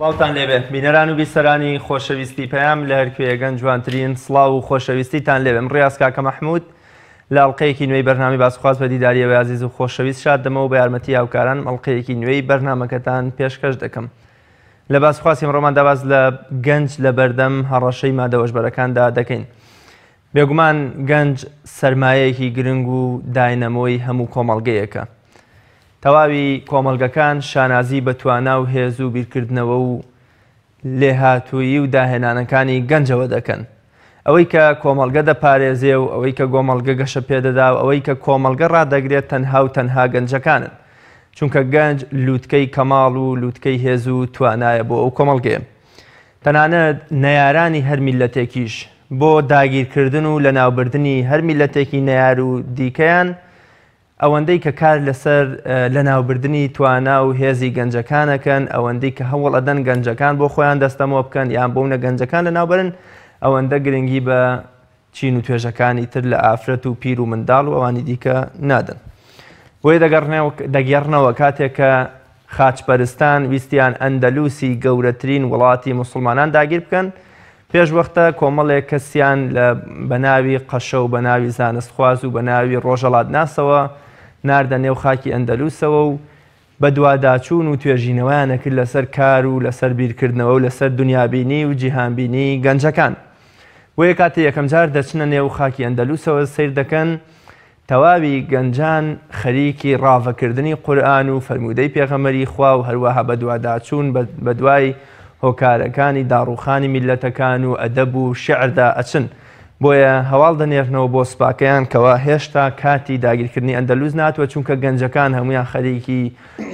سڵاوتان لێبێ بینەران و بیسەرانی خۆشەویستی پەیام لە هەرکوێیەگەن جوانترین سڵاو و خۆشەویستیتان لێبێ من ڕیاز کاکە مەحموود لە ئەڵقەیەکی نوێی بەرنامەی باسخواز بە دیداری ئێوەی ئازیز و خۆشەویست شاد دەمەوە و بە یارمەتی هاوکارانم ئەڵقەیەکی نوێی بەرنامەکەتان پێشکەش دەکەم. لە باسخواسی ئەمڕۆماندا باس لە گەنج لە بەردەم هەڕەشەی مادە هۆشبەرەکاندا دەکەین. بێگومان گەنج سەرمایەیەکی گرنگ و داینەمۆی هەموو کۆمەڵگەیەکە. تەواوی کۆمەڵگەکان شانازی بە توانا و هێز و بیرکردنەوە و لێهاتوویی و داهێنانەکانی گەنجەوە دەکەن. ئەوەی کە کۆمەڵگە دەپارێزێ و ئەوەی کە گۆمەڵگە گەشە پێدەدا و ئەوەی کە کۆمەڵگە ڕادەگرێت تەنها و تەنها گەنجەکانن. چونکە گەنج لووتکەی کەماڵ و لووتکەی هێز و توانایە بۆ ئەو کۆمەڵگەیە. تەنانەت نەیارانی هەر میللەتێکیش بۆ داگیرکردن و لەناوبردنی هەر میللەتێکی نەیار و دیکەیان ئەوەندەی کە کار لەسەر لەناوبردنی توانا و هێزی گەنجەکان ئەکەن، ئەوەندەی کە هەوڵ ئەدەن گەنجەکان بۆ خۆیان دەستەمۆ بکەن یان بۆونە گەنجەکان لەناوبەرن، ئەوەندە گرنگی بە چین و توێژەکانی تر لە ئافرەت و پیر و منداڵ و ئەوانی دیکە نادەن. بۆیە دەگەڕنەوە کاتێک کە خاچپەرستان ویستیان ئەندەلوسی گەورەترین وڵاتی موسڵمانان داگیر بکەن، پێش وەختە کۆمەڵێک کەسیان لە بە ناوی قەشە و بە ناوی زانستخواز و بە ناوی ڕۆژەڵاتناسەوە ناردە نێو خاکی ئەندەلوسەوە و بەدواداچوون و توێژینەوەیان ئەکرد لەسەر کار و لەسەر بیرکردنەوە و لەسەر دونیابینی و جیهانبینی گەنجەکان. بۆیە کاتێ یەکەمجار دەچنە نێو خاکی ئەندەلوسەوە سەیر دەکەن تەواوی گەنجان خەریکی ڕاڤەکردنی قورئان و فەرموودەی پێغەمبەری خوا و هەروەها بەدواداچوون بەدوای هۆکارەکانی داڕووخانی میللەتەکان و ئەدەب و شیعردا ئەچن. بۆیە هەواڵ دەنێرنەوە بۆ سوپاکەیان کەوا هێشتا کاتی داگیرکردنی ئەندەلوس ناتوە چونکە گەنجەکان هەموویان خەریکی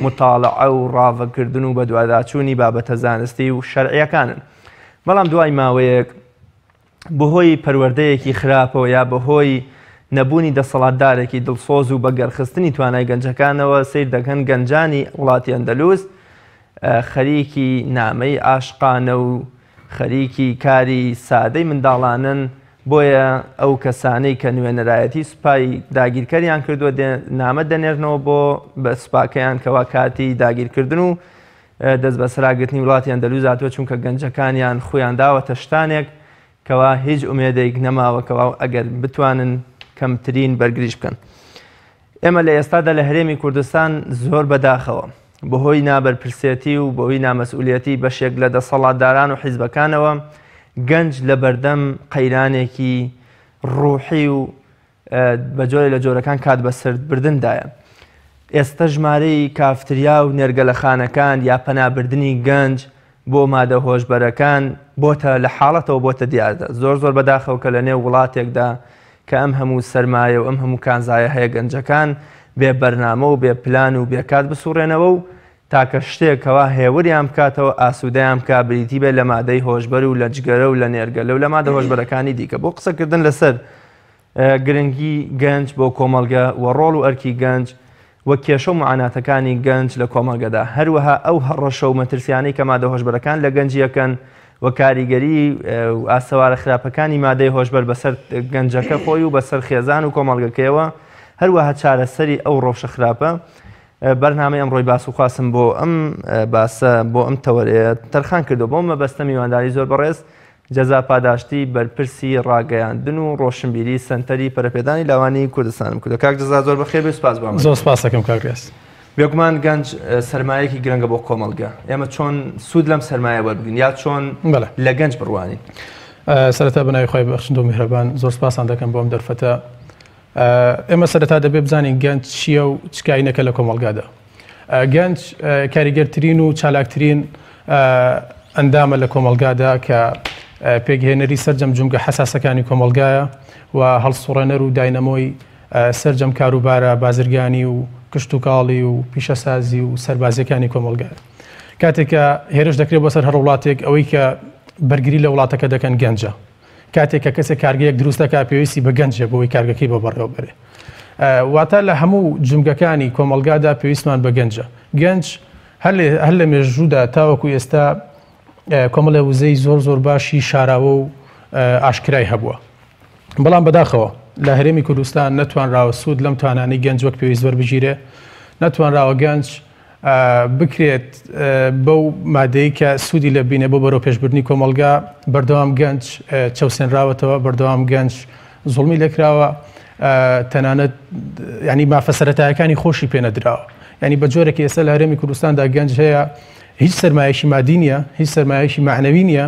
موتاڵعە و ڕاڤەکردن و بەدواداچوونی بابەتە زانستی و شەرعیەکانن. بەڵام دوای ماوەیەک بەهۆی پەروەردەیەکی خراپەوە یا بەهۆی نەبوونی دەسەڵاتدارێکی دڵسۆز و بەگەڕخستنی توانای گەنجەکانەوە سەیر دەکەن گەنجانی وڵاتی ئەندەلوس خەریکی نامەی عاشقانە و خەریکی کاری سادەی منداڵانن، بۆیە ئەو کەسانەی کە نوێنەرایەتی سوپای داگیرکەریان کردووە نامە دەنێرنەوە بۆ بە سوپاکەیان کەوا کاتی داگیرکردن و دەست بەسەراگرتنی وڵاتی ئەندەلوس هاتووە، چونکە گەنجەکانیان خویان داوەتە شتانێک کەوا هیچ ئومێدێک نەماوە کەوا ئەگەر بتوانن کەمترین بەرگریش بکەن. ئێمە لە ئێستادا لە هەرێمی کوردستان زۆر بەداخەوە بەهۆی نابەرپرسێتی و بەهۆی نامەسئولیەتی بەشێک لە دەسەڵاتداران و حیزبەکانەوە گەنج لە بەردەم قەیرانێکی ڕوحی و بە جۆرێ لە جۆرەکان کات بەسەربردندایە. ئێستە ژمارەی کافتریا و نێرگەلەخانەکان یا پەنابردنی گەنج بۆ مادە هۆشبەرەکان بۆتە لە حاڵەتەوە بۆتە دیاردە. زۆر زۆر بەداخەوە کە لە نێو وڵاتێکدا کە ئەم هەموو سەرمایە و ئەم هەموو کانزایە هەیە گەنجەکان بێ بەرنامە و بێ پلان و بێ کات بسوڕێنەوە و تاکە شتێک کەوا هێوریان بکاتەوە ئاسوودەیان بکا بریتی بێت لە مادەی هۆشبەر و لە جگەرە و لە نێرگەلە و لە مادە هۆشبەرەکانی دیکە. بۆ قسەکردن لەسەر گرنگی گەنج بۆ کۆمەڵگە و ڕۆڵ و ئەرکی گەنج و کێشە و معاناتەکانی گەنج لە کۆمەڵگەدا، هەروەها ئەو هەڕەشە و مەترسیانەی کە مادە هۆشبەرەکان لە گەنج یەکەن و کاریگەری و ئاسەوارە خراپەکانی مادەی هۆشبەر بەسەر گەنجەکە خۆی و بەسەر خێزان و کۆمەڵگەکەیەوە، هەروەها چارەسەری ئەو ڕەوشە خراپە. بەرنامەی ئەمڕۆی باس و خواسم بۆ ئەم باسە بۆ ئەم تەوەرەیە تەرخان کردووە. بۆ مەبەستە میوانداری زۆر بەڕێز جەزا پاداشتی بەرپرسی ڕاگەیاندن و ڕۆشنبیری سەنتەری پەرەپێدانی لاوانی کوردستانم کردووە. کاک جەزا زۆر بەخێر بێی، سوپاس بۆ ئامادەبوونت. زۆر سوپاس دەکەم کاک ڕێز. بێگومان گەنج سەرمایەکی گرنگە بۆ کۆمەڵگە، ئێمە چۆن سوود لەم سەرمایە وەربگرین یا چۆن لە گەنج بڕوانین؟ سەرەتا بە ناوی خوای بەخشندە و میهرەبان زۆر سوپاستان دەکەم بۆ ئەم دەرفەتە. ئێمە سەرەتا دەبێ بزانین گەنج چییە و چ کاینەکە لە کۆمەڵگادا. گەنج کاریگەرترین و چالاکترین ئەندامە لە کۆمەڵگادا کە پێکهێنەری سەرجەم جومگە حەساسەکانی کۆمەڵگایە و هەڵسوڕێنەر و داینەمۆی سەرجەم کاروبارە بازرگانی و کشتوکاڵی و پیشەسازی و سەربازیەکانی کۆمەڵگایە. کاتێک کە هێرش دەکرێت بۆ سەر هەر وڵاتێک ئەوەی کە بەرگری لە وڵاتەکە دەکەن گەنجە. کاتێک کە کەسێک کارگەیەک دروست دەکات پێویستی بە گەنجە بۆ ئەوەی کارگەکەی بۆ بەڕێوە بەرێ. واتە لە هەموو جومگەکانی کۆمەڵگادا پێویستمان بە گەنجە. گەنج هەر لە مێژوودا تاوەکو ئێستا کۆمەڵێ وزەی زۆر زۆر باشی شاراوە و ئاشکرای هەبووە. بەڵام بەداخەوە لە هەرێمی کوردستان نەتوانراوە سوود لەم توانانەی گەنج وەک پێویست وەربگیرێ، نەتوانراوە گەنج بکرێت بەو مادەی کە سوودی لە بینێ بۆ بەرەو پێشبردنی کۆمەڵگا، بەردەوام گەنج چەوسێنراوەتەوە، بەردەوام گەنج زوڵمی لێکراوە، تەنانەت ینی مافە سەرەتایەکانی خۆشی پێنەدراوە. ینی بە جۆرێک ئێستا لە هەرێمی کوردستاندا گەنج هەیە هیچ سەرمایەکی مادی نییە، هیچ سەرمایەکی مەعنەوی نییە،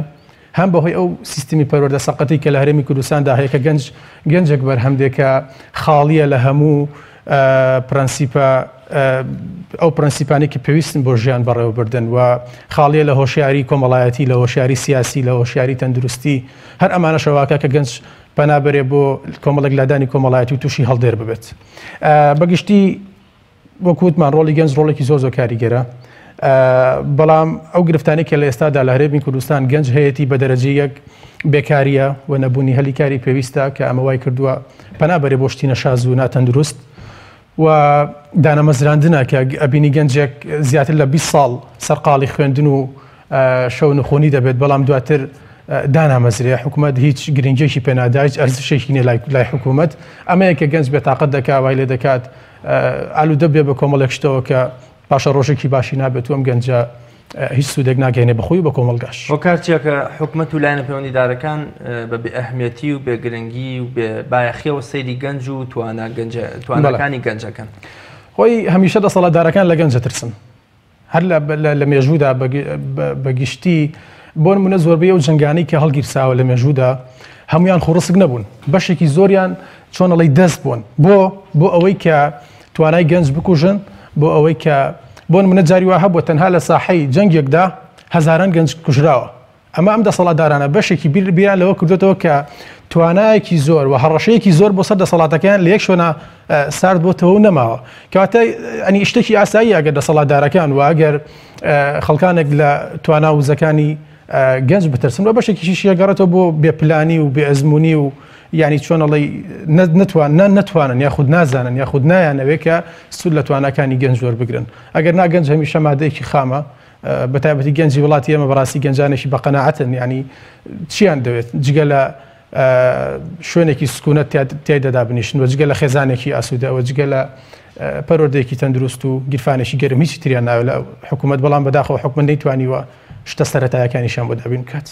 هەم بەهۆی ئەو سیستمی پەروەردە سەقەتی کە لە هەرێمی کوردستاندا هەیە کە گەنج گەنجێک بەرهەم دێ کە خاڵیە لە هەموو پرەنسیپە ئەو پرەنسیپانەی کە پێویستن بۆ ژیان بەڕێوەبردن و خاڵیە لە هۆشیاری کۆمەڵایەتی لە هۆشیاری سیاسی لە هۆشیاری تەندروستی هەر ئەمانەشە واکە کە گەنج پەنا بەرێ بۆ کۆمەڵێک لادانی کۆمەڵایەتی و تووشی هەڵدێر ببێت. بەگشتی وەک وتمان ڕۆڵی گەنج ڕۆڵێکی زۆر زۆر کاریگەرە، بەڵام ئەو گرفتانەی کە لە ئێستادا لە هەرێمی کوردستان گەنج هەیەتی بە دەرەجەی یەک بێکارییە و نەبوونی هەلی کاری پێویستە کە ئەمە وای کردووە پەنا بەرێ بۆ شتی نەشاز و ناتەندروست و دانەمەزراندنە کە ئەبینی گەنجێک زیاتر لە 20 ساڵ سەرقاڵی خوێندن و شەو نخۆنی دەبێت بەڵام دواتر دانامەزرێ حکوومەت هیچ گرنگێکی پێنادا هیچ ئەرزشێکی نیە لای حکوومەت ئەمەیە کە گەنج بێتاقەت دەکا وای لێ دەکات ئالوودە بێ بە کۆمەڵێک شتەوە کە پاشە ڕۆژێکی باشی نابێت و ئەم گەنجە هیچ سوودێک ناگەێنێ بەخۆی و بە کۆمەڵگاش. هۆکار چییە کە حکومەت و لایەنە پەیوەندیدارەکان بە بێ ئەهمیەتی و بێ گرنگی و بێ بایەخیەوە سەیری گەنج و توانا گەنجە تواناکانی گەنجەکەن؟ خۆی هەمیشە دەسەڵاتدارەکان لە گەنجە ترسن. هەر لە مێژوودا بە گشتی بۆ نمونە زۆربەی ئەو جەنگانەی کە هەڵگیرساوە لە مێژوودا هەمویان خۆڕسک نەبوون، بەشێکی زۆریان چۆنەڵی دەست بوون بۆ بۆ ئەوەی کە توانای گەنج بکوژن، بۆ ئەوەی کە بۆ نمونە جاری وا هەبووە تەنها لە ساحەی جەنگێکدا هەزاران گەنج کوژراوە. ئەمە ئەم دەسەڵاتدارانە بەشێکی بیر بیران لەوە کردوێتەوە کە توانایەکی زۆر و هەڕەشەیەکی زۆر بۆ سەر دەسەڵاتەکەیان لە یەک شوێنە سارد بۆتەوە و نەماوە. کەواتە ئەنی شتێکی ئاسایی ئەگەر دەسەڵاتدارەکان و ئەگەر خەڵکانێک لە توانا وزەکانی گەنج بترسن و بەشێکیشی گەڕێتەوە بۆ بێپلانی و بێئەزمموی و یعنی چۆنەڵی نەتوان نەتوانن یاخود نازانن یاخود نایانەوێت کە سوود لە تواناکانی گەنج وەربگرن. ئەگەر نا گەنج هەمیشە مادەیەکی خامە، بە تایبەتی گەنجی وڵاتی ئێمە بەڕاستی گەنجانێکی بە قەناعەتن، یعنی چیان دەوێت جگە لە شوێنێکی سکوونەت تیایدا دابنیشن و جگە لە خێزانێکی ئاسوودە و جگە لە پەروەردەیەکی تەندروست و گیرفانێکی گەرم هیچی تریان ناوێت لە حکوومەت، بەڵام بەداخەوە حکومەت نەیتوانیوە شتە سەرەتایەکانیشیان بۆ دابین بکات.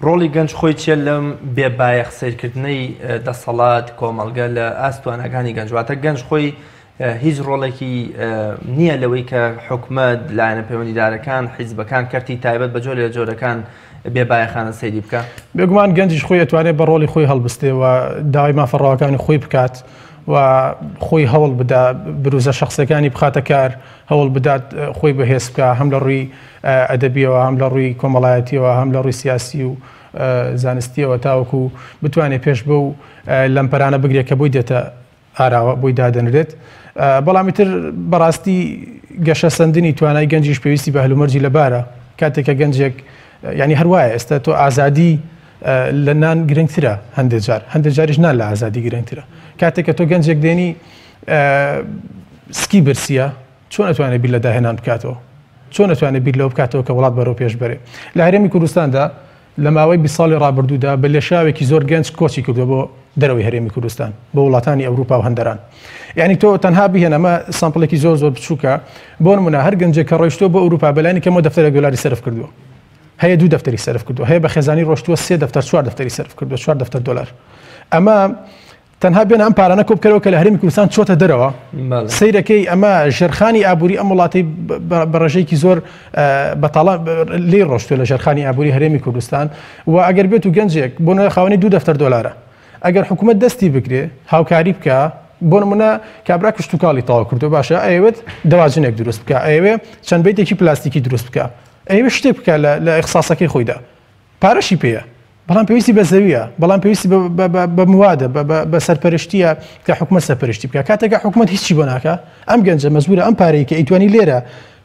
ڕۆڵی گەنج خۆی چیە لەم بێ بایەخ سەیرکردنەی دەسەڵات، کۆمەڵگە لە ئاست تواناکانی گەنج؟ واتە گەنج خۆی هیچ ڕۆڵێکی نییە لەوەی کە حکومەت، لایەنە پەیوەندیدارەکان، حیزبەکان، کەرتی تایبەت بە جۆرێ لە جۆرەکان بێ بایەخانە سەیری بکە؟ بێگومان گەنجیش خۆی ئەتوانێت بە ڕۆڵی خۆی هەڵبستێ و داوای مافە ڕەواکانی خۆی بکات و خۆی هەوڵ بدا بروزە شەخسیەکانی بخاتە کار، هەوڵ بدات خۆی بەهێز بکا هەم لە ڕووی ئەدەبیەوە هەم لە ڕووی کۆمەڵایەتیەوە هەم لە ڕووی سیاسی و زانستیەوە تاوەکو بتوانێت پێش بەو لەمپەرانە بگرێت کە بۆی دێتە ئاراوە بۆی دادەنرێت. بەڵام ئیتر بەڕاستی گەشەسەندنی توانای گەنجیش پێویستی بە هەلومەرجی لەبارە. کاتێک کە گەنجێک یعنی هەروایە ئێستا تۆ ئازادی لە نان گرنگترە هەندێک جار، هەندێک جاریش نان لە ئازادی گرنگترە. کاتێک کە تۆ گەنجێک دێنی سکی برسیە چۆن ئەتوانێت بیر لە داهێنان بکاتەوە؟ چۆن ئەتوانێت بیر لەوە بکاتەوە کە وڵات بەرەو پێش بەرێ؟ لە هەرێمی کوردستاندا لە ماوەی 20 ساڵی ڕابردوودا بە لێشاوێکی زۆر گەنج کۆچی کردووە بۆ دەرەوەی هەرێمی کوردستان، بۆ وڵاتانی ئەوروپا و هەندەران. یعنی تۆ تەنها بهێنە، ئەمە sample ێکی زۆر زۆر بچووکە، بۆ نمونە هەر گەنجێک کە ڕۆیشتووە بۆ ئەوروپا بەلانی کەمەوە دەفتەرێک دۆلاری سەرف کردووە، هەیە دوو دەفتەری سەرف کردووە، هەیە بە خێزانی ڕۆشتووە سێ دەفتەر چوار دەفتەری سەرف کردووە، چوار دەفتەر دۆلار. ئەمە تەنها بێنە ئەم پارانە کۆ بکەرەوە کە لە هەرێمی کوردستان چۆتە دەرەوە، سەیرەکەی ئەمە ژێرخانی ئابووری ئەم وڵاتەی بە ڕێژەیەکی زۆر بەتاڵە لێی ڕۆشتووە لە ژێرخانی ئابووری هەرێمی کوردستان. و ئەگەر بێت و گەنجێک بۆ نمونە خاوەنی دوو دەفتەر دۆلارە، ئەگەر حکوومەت دەستی بگرێ هاوکاری بکە، بۆ نمونە کابرا کشتوکاڵی تەواو کردو باشە ئەیەوێت دەواجنێک دروست بکە، ئەیەوێ چەند بەیتێکی پلاستیکی دروست بکە، ئەیەوێ شتێک بکە لە ئیخساسەکەی خۆیدا، پارەشی پێیە، بەڵام پێویستی بە زەویە، بەڵام پێویستی بە موادە، بە سەرپەرشتیە کە حکومەت سەرپەرشتی بکە. کاتێک حکومەت هیچی بۆ ناکە، ئەم گەنجە مەجبورە ئەم پارەی کە ئەیتوانی لێرە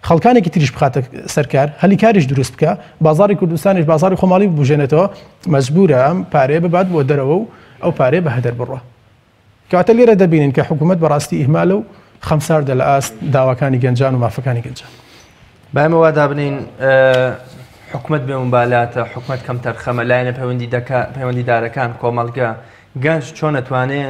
خەڵکانێکی تریش بخاتە سەرکار، هەلی کاریش دروست بکە، بازاری کوردستانیش بازاری خۆماڵی ببژێنێتەوە، مەجبورە ئەم پارەیە ببات بۆ دەرەوە و ئەو پارەیە بە هەدەر بڕە. کەواتە لێرە دەبینین کە حکوومەت بەڕاستی ئیهمالە و خەمساردە لە ئاست داواکانی گەنجان و مافەکانی گەنجان. با ئێمە وا دابنێین حکومەت بێ موبالاتە، حکومەت کەمتەرخەمە، لایەنە پەیوەندیدارەکان، کۆمەڵگە، گەنج چۆن ئەتوانێ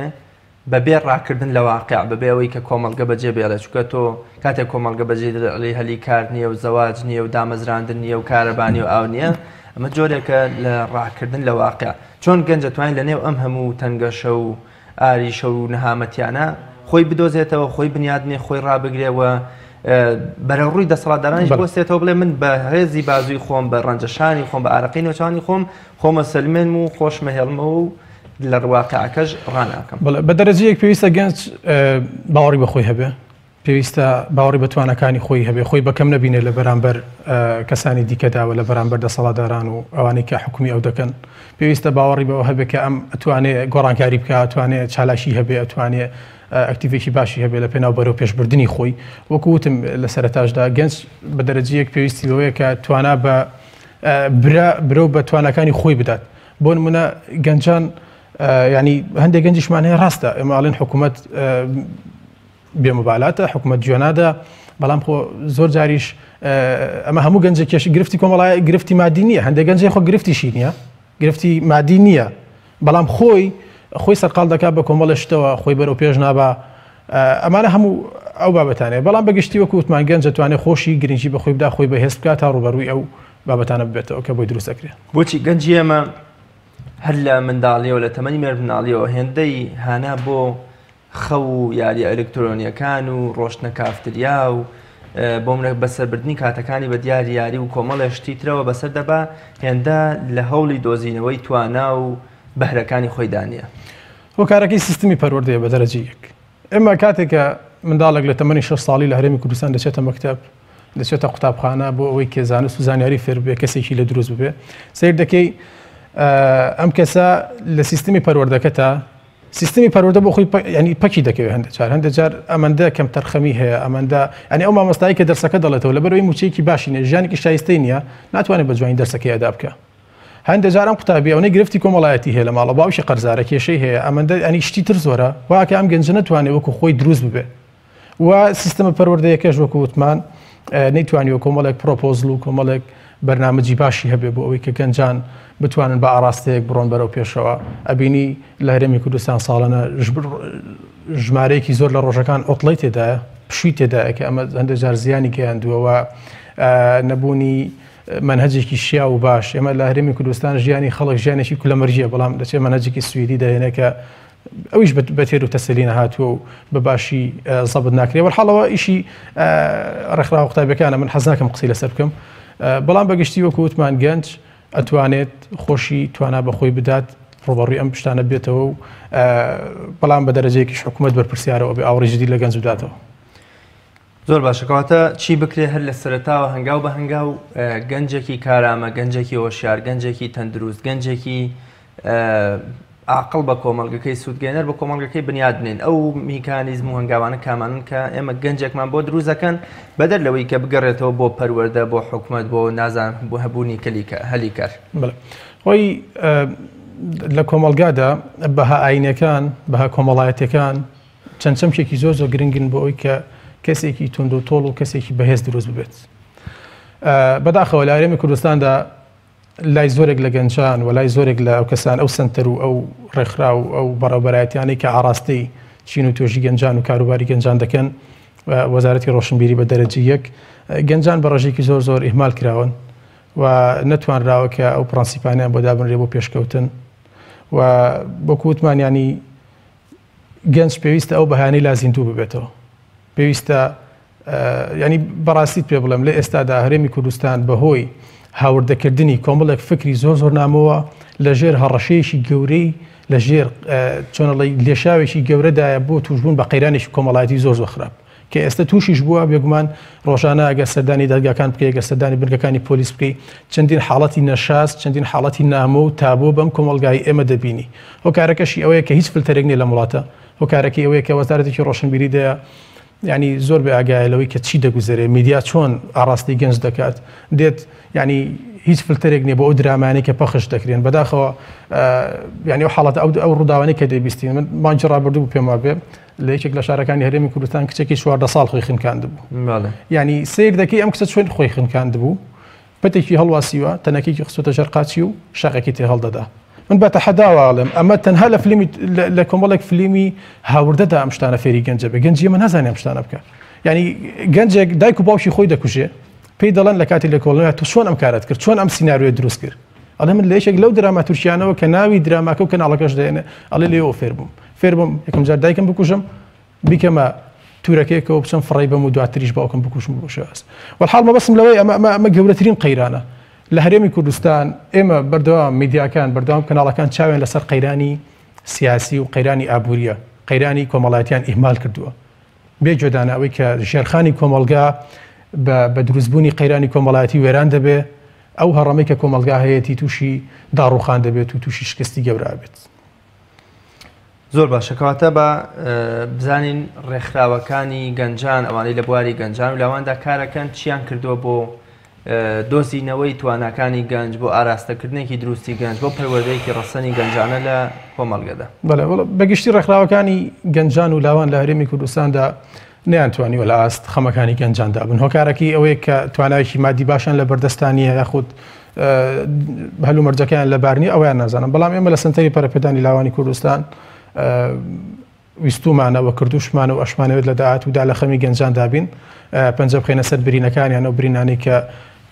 بەبێ ڕاکردن لە واقع، بەبێ ئەوەی کە کۆمەڵگە بەجێ بێڵێ، چونکە تۆ کاتێک کۆمەڵگە بەجێ دەڵێی هەلی کار نییە و زەواج نییە و دامەزراندن نییە و کارەبا نییە و ئاو نییە، ئەمە جۆرێکە لە ڕاکردن لە واقع. چۆن گەنج دەتوانێت لەنێو ئەم هەموو تەنگەشە و ئاریشە و نەهامەتیانە خۆی بدۆزێتەوە، خۆی بنیادنێ، خۆی ڕابگرێ و بەرەوڕووی دەسەڵاتدارانیش بوەستێتەوە بڵێ من بە هێزی بازووی خۆم، بە ڕەنجەشانی خۆم، بە ئارەقەی نێوچەوانی خۆم، خۆمە سەلمێنم و خۆشمەهێڵمەوە و لە واقعەکەش ڕاناکەم. بەڵێ بە دەرەجەیەک پێویستە گەنج باوەڕی بە خۆی هەبێ، پێویستە باوەڕی بە تواناکانی خۆی هەبێ، خۆی بەکەم نەبینێ لە بەرامبەر کەسانی دیکەدا و لە بەرامبەر دەسەڵاتداران و ئەوانەی کە حکومی ئەو دەکەن. پێویستە باوەڕی بەوە هەبێ کە ئەم ئەتوانێ گۆڕانکاری بکا، ئەتوانێ چالاکی هەبێ، ئەتوانێ ئەکتیڤێکی باشی هەبێ لە پێناو بەرەو پێشبردنی خۆی. وەکو وتم لە سەرەتاشدا گەنج بە دەرەجەیەک پێویستی بەوەیە کە توانا بە برا برەو بە تواناکانی خۆی بدات. بۆ نمونە گەنجان ینی هەندێک گەنجیشمان هەیە ڕاستە ئێمە ئەڵێن حکوومەت بێموبالاتە حکوومەت گوێنادا بەڵام خۆ زۆر جاریش ئەمە هەموو گەنجێک کێش گرفتی کۆمەڵای گرفتی مادی نییە هەندێک گەنجێ خۆ گرفتیشی نییە گرفتی مادی نییە بەڵام خۆی خۆی سەرقاڵ دەکات بە کۆمەڵە شتەوە خۆی بەرەو پێش نابا ئەمانە هەموو ئەو بابەتانەیە بەڵام بەگشتی وەکو وتمان گەنج دەتوانێت خۆشی گرنگی بە خۆی بدا خۆی بەهێز بکات تا ڕووبەڕووی ئەو بابەتانە ببێتەوە کە بۆی دروست ئەکرێن. بۆچی گەنجی ئێمە هەر لە منداڵیەوە لە تەمەنی مێردمنداڵیەوە هێندەی هانا بۆ خەو و یاریە ئەلکترۆنیەکان و ڕۆشتنە کافتریا و بۆ منە بەسەربردنی کاتەکانی بە دیار یاری و کۆمەڵێ شتی ترەوە بەسەر دەبا هێندە لە هەوڵی دۆزینەوەی توانا و بەهرەکانی خۆیدا نییە؟ هۆکارەکەی سیستمی پەروەردەیە بە دەرەجەی یەک. ئێمە کاتێک کە منداڵێک لە تەمەنی شەش ساڵی لە هەرێمی کوردستان دەچێتە مەکتەب، دەچێتە قوتابخانە بۆ ئەوەی کە زانست و زانیاری فێر ببێ، کەسێکی لێ دروست ببێ، سەیر دەکەی ئەم کەسە لە سیستمی پەروەردەکەتا سیستمی پەروەردە بۆ خۆی ینی پەکی دەکەوێت هەندێک جار هەندێک جار ئەمەندە کەم تەرخەمی هەیە ئەمەندە ینی ئەو مامۆستایی کە دەرسەکە دەڵێتەوە لەبەرەوەی موچەیەکی باشی نیە ژیانێکی شایستەی نییە ناتوانێت بە جوانی دەرسەکەی ئەدا بکە هەندێک جار ئەم قوتابی ئەوەی گرفتی کۆمەڵایەتی هەیە لە ماڵەوە باوکی قەرزارە کێشەی هەیە ئەمەندە ئەنی شتی تر زۆرە واکە ئەم گەنجە نەتوانێت وەکو خۆی دروست ببێ و سیستەمە پەروەردەیەکەش وەکو وتمان نەیتوانیوە کۆمەڵێک پرۆپۆزل و کۆمەڵێک بەرنامەجی باشی هەبێ بۆ ئەوەی کە گەنجان بتوانن بە ئاراستەیەک بڕۆن بەرەو پێشەوە. ئەبینی لە هەرێمی کوردستان ساڵانە ژمارەیەکی زۆر لە ڕۆژەکان عوتڵەی تێدایە، پشووی تێدایە کە ئەمە هەندێک جار زیانی گەیاندووە و نەبوونی مەنهەجێکی شیاو و باش. ئێمە لە هەرێمی کوردستان ژیانی خەڵک ژیانێکی کولەمەرگییە، بەڵام دەچێت مەنهەجێکی سویدی دەهێنێ کە ئەویش بە تێر و تەسەلی نەهاتووە و بە باشی زەبت ناکرێ. وەرحاڵەوە ئیشی ڕێکخراوە قوتابیەکانە، من حەز ناکەم قسەی لەسەر بکەم، بەڵام بەگشتی وەکو وتمان گەنج ئەتوانێت خۆشی توانا بە خۆی بدات ڕوبەڕووی ئەم شتانە بێتەوە و بەڵام بە دەرەجەیەکیش حکوومەت بەرپرسیارەوە بێ ئاوڕی جدی لە گەنج بداتەوە. زۆر باشە کەواتە چی بکرێ هەر لە سەرەتاوە هەنگاو بە هەنگاو گەنجێکی کارامە گەنجێکی هۆشیار گەنجێکی تەندروست گەنجێکی عاقڵ بە کۆمەڵگەکەی سوودگەێنەر بە کۆمەڵگەکەی بنیاد بنێن ئەو میکانیزم و هەنگاوانە کامانن کە ئێمە گەنجێکمان بۆ دروست دەکەن بەدەر لەوەی کە بگەڕێتەوە بۆ پەروەردە بۆ حکومەت بۆ نازان بۆ هەبوونی کلیکە هەلیکار. بەڵێ خۆی لە کۆمەڵگادا بەها ئاینەکان بەها کۆمەڵایەتەکان چەند چەمکێکی زۆر زۆر گرنگن بۆ ئەوەی کە کەسێکی توند و تۆڵ و کەسێکی بەهێز دروست ببێت. بەداخەوە لە هەرێمی کوردستاندا لای زۆرێک لە گەنجان و لای زۆرێک لە ئەو کەسان ئەو سەنتەر و ئەو ڕێکخراو و ئەو بەڕێوەبەرایەتیانەی کە ئاڕاستەی چین و توێژی گەنجان و کاروباری گەنجان دەکەن وەزارەتی ڕۆشنبیری بە دەرەجە یەک گەنجان بە ڕێژەیەکی زۆر زۆر ئیهمال کراون و نەتوانراوە کە ئەو پرەنسیپانیان بۆ دابنرێ بۆ پێشکەوتن و وەکو وتمان ینی گەنج پێویستە ئەو بەهانەی لا زیندوو ببێتەوە پێویستە ینی بەڕاستیت پێ بڵێم لە ئێستادا هەرێمی کوردستان بەهۆی هاوردەکردنی کۆمەڵێک فکری زۆر زۆر نامۆوە لە ژێر هەڕەشەیەکی گەورەی لە ژێر چۆنەڵی لێشاوێکی گەورەدایە بۆ توشبوون بە قەیرانێکی کۆمەڵایەتی زۆر زۆر خراپ کە ئێستا تووشیش بووە، بێگومان ڕۆژانە ئەگەر سەردانی دادگاکان بکەی، ئەگەر سەردانی بنکەکانی پۆلیس بکەی، چەندین حاڵەتی نەشاز، چەندین حاڵەتی نامۆ و تابۆ بەم کۆمەڵگای ئێمە دەبینی. هۆکارەکەشی ئەوەیە کە هیچ فلتەرێک نییە لەم وڵاتە، هۆکارەکەی ئەوەیە کە وەزارەتێکی ڕۆشنبیری دەیە یانی زۆر بێ ئاگایە لەوەی کە چی دەگوزەرێ، میدیا چۆن ئاڕاستەی گەنج دەکات، دێت یانی هیچ فلتەرێک نییە بۆ ئەو درامانەی کە پەخش دەکرێن. بەداخەوە یانی ئەو حاڵەتە ئەو ڕووداوانەی کە دەیبیستین، من مانگی ڕابردوو بوو پێم وابێ لە یەکێک لە شارەکانی هەرێمی کوردستان کچێکی 14 ساڵ خۆی خنکاندبوو یعنی سیر دەکەی ئەم کچە چۆن خۆی خنکاندبوو پەتێکی هەڵواسیوە تەنەکێکی خستۆتە ژێر قاچی و شەقێکی تێ هەڵدەدا. من بە تەحەداوە ئەڵێم ئەمە تەنها لە فلیمی لە کۆمەڵێک فلیمی هاوردەدا ئەم شتانە فێری گەنجە بێ. گەنجی ئێمە نازانێ ئەم شتانە بکە. یعنی گەنجێک دایک و باوکی خۆی دەکوژێ، پێی دەڵێن لە کاتی لێکۆڵینەوە تۆ چۆن ئەم کارەت کرد، چۆن ئەم سیناریۆیەت دروست کرد؟ ئەڵێ من لە یەکێک لەو دراما تورکیانەوە کە ناوی دراماکە و کەناڵەکەش دەێنێ ئەڵێ لێەوە فێر بووم. فێر بووم یەکەم جار دایکم بکوژم، بیکەمە تورەکەیەکەوە بچم فڕێی بەم و دواتریش باوکم بکوژم بۆ شێواز. وەلحاڵ مەبەستم لەوەی ئەمە ئەمە ئەمە گەورەترین قەیرانە لە هەرێمی کوردستان. ئێمە بەردەوام میدیاکان بەردەوام کەناڵەکان چاویان لەسەر قەیرانی سیاسی و قەیرانی ئابووریە، قەیرانی کۆمەڵایەتیان ئیهمال کردووە، بێ گوێدانە ئەوەی کە ژێرخانی کۆمەڵگا بە دروستبوونی قەیرانی کۆمەڵایەتی وێران دەبێ، ئەو هەڕەمەی کە کۆمەڵگا هەیەتی تووشی داڕوخان دەبێت و تووشی شکستی گەورە ئەبێت. زۆر باشە، کەواتە با بزانین ڕێکخراوەکانی گەنجان، ئەوانەی لە بواری گەنجان و لاواندا کارەکەن چیان کردووە بۆ دۆزینەوەی تواناکانی گەنج، بۆ ئاراستەکردنێکی دروستی گەنج، بۆ پەروەردەیەکی ڕەسەنی گەنجانە لە کۆمەڵگەدا؟ بەڵێ، بەگشتی ڕێکخراوەکانی گەنجان و لاوان لە هەرێمی کوردستاندا نەیانتوانیوە لە ئاست خەمەکانی گەنجاندا بن. هۆکارەکەی ئەوەیە کە توانایەکی مادی باشیان لە بەردەستان نییە یاخود هەلومەرجەکەیان لەبار نییە، ئەویان نازانم. بەڵام ئێمە لە سەنتەری پەرەپێدانی لاوانی کوردستان ویستومانە و کردوشمانە و ئەشمانەوێت لە داهاتوودا لە خەمی گەنجاندا بین، پەنجە بخەینە سەر برینەکانیان، ئەو برینانەی کە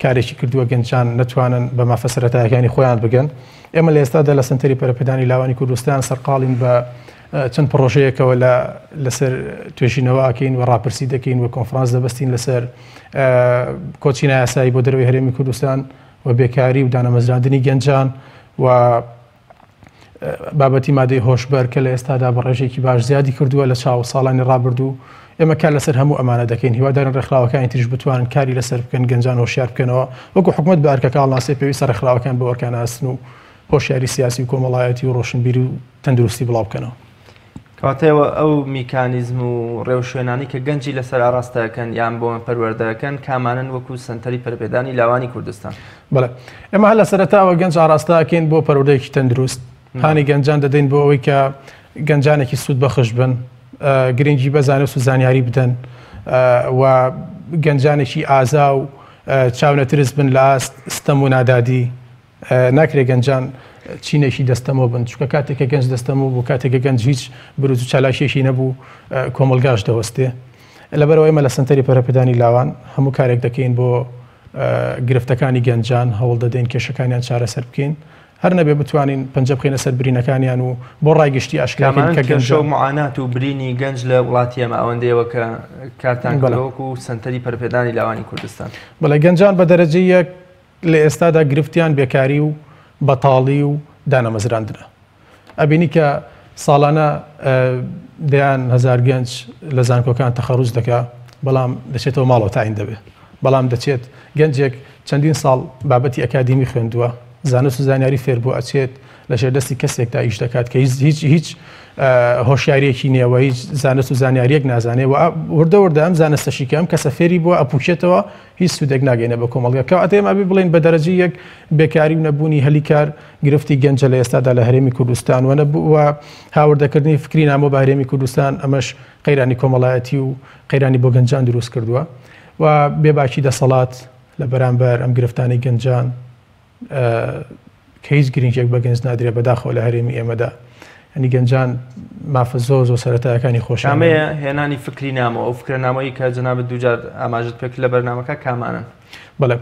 کارێکی کردووە گەنجان نەتوانن بە مافە سەرەتایەکانی خۆیان بگەن. ئێمە لە ئێستادا لە سەنتەری پەرەپێدانی لاوانی کوردستان سەرقاڵین بە چەند پڕۆژەیەکەوە لە لەسەر توێژینەوە ئەکەین و ڕاپرسی دەکەین و کۆنفرانس دەبەستین لەسەر کۆچی نایاسایی بۆ دەرەوەی هەرێمی کوردستان و بێکاری و دانەمەزراندنی گەنجان و بابەتی مادەی هۆشبەر کە لە ئێستادا بە ڕێژەیەکی باش زیادی کردووە لە چاو ساڵانی ڕابردوو. ئێمە کار لەسەر هەموو ئەمانە دەکەین، هیوادارین ڕێکخراوەکانی تریش بتوانن کاری لەسەر بکەن، گەنجان هۆشیار بکەنەوە. وەکو حکومەت بە ئەرکەکە هەڵناسێ، پێویستە ڕێکخراوەکان بەو ئەرکانە هەستن و هۆشیاری سیاسی و کۆمەڵایەتی و ڕۆشنبیری و تەندروستی بڵاو بکەنەوە. کەواتە ئێوە ئەو میکانیزم و ڕێوشوێنانەی کە گەنجی لەسەر ئاڕاستە ئەکەن یان بۆ پەروەردە ئەکەن کامانەن وەکو سەنتەری پەرەپێدانی لاوانی کوردستان؟ بەڵێ، ئێمە هەر لە سەرەتاوە گەنج ئاڕاستە ئەکەین بۆ پەروەردەیەکی تەندروست، هانی گەنجان دەدەین بۆ ئەوەی کە گەنجانێکی سوودبەخش بن، گرنگی بە زانست و زانیاری بدەن و گەنجانێکی ئازا و چاونەترس بن لە ئاست ستەم و نادادی. ناکرێت گەنجان چینێکی دەستەمۆ بن، چونکە کاتێک کە گەنج دەستەمۆ بوو، کاتێک کە گەنج هیچ بروز و چالاکیەکی نەبوو، کۆمەڵگاش دەوەستێ. لەبەرئەوە ئێمە لە سەنتەری پەرەپێدانی لاوان هەموو کارێک دەکەین بۆ گرفتەکانی گەنجان، هەوڵ دەدەین کێشەکانیان چارەسەر بکەین، هەر نەبێ بتوانین پەنجە بخەینە سەر برینەکانیان و بۆ ڕای گشتی ئاشکرا بکەین کە کێشە و معانات و برینی گەنج لە وڵاتی ئێمە ئەوەندەیەوە کە کارتان کردووە وەکو سەنتەری پەرەپێدانی لاوانی کوردستان؟ بەڵێ، گەنجان بە دەرەجەی یەک لە ئێستادا گرفتیان بێکاری و بەتاڵی و دانەمەزراندنە. ئەبینی کە ساڵانە دەیان هەزار گەنج لە زانکۆکان تەخەروج دەکا، بەڵام دەچێتەوە ماڵەوە تاین دەبێ. بەڵام دەچێت گەنجێک چەندین ساڵ بابەتی ئەکادیمی خوێندووە، زانست و زانیاری فێر بووە، ئەچێت لە ژێر دەستی کەسێکدا ئیش دەکات کە هیچ هیچ هیچ هۆشیاریەکی نییە و هیچ زانست و زانیاریەک نازانێ و وردە وردە ئەم زانستەشی کە ئەم کەسە فێری بووە ئەپوکێتەوە، هیچ سوودێک ناگەینە بە کۆمەڵگە. کەواتە ئێمە ئەبێ بڵێین بە دەرەجەی یەک بێکاری و نەبوونی هەلی کار گرفتی گەنجە لە ئێستادا لە هەرێمی کوردستان و و هاوردەکردنی فکری نامۆ بە هەرێمی کوردستان، ئەمەش قەیرانی کۆمەڵایەتی و قەیرانی بۆ گەنجان دروست کردووە و بێباکی دەسەڵات لە بەرامبەر ئەم گرفتانەی گەنجان کە هیچ گرنگێک بە گەنج نادرێت بەداخەوە لە هەرێمی ئێمەدا ینی گەنجان مافە زۆر زۆر سەرەتایەکانی خۆشیان کامەیە هێنانی فکری نامۆ ئەو فکرە نامۆیی کە جەنابت دووجار ئاماژت پێکرد لە بەرنامەکە کامانەن؟ بەڵێ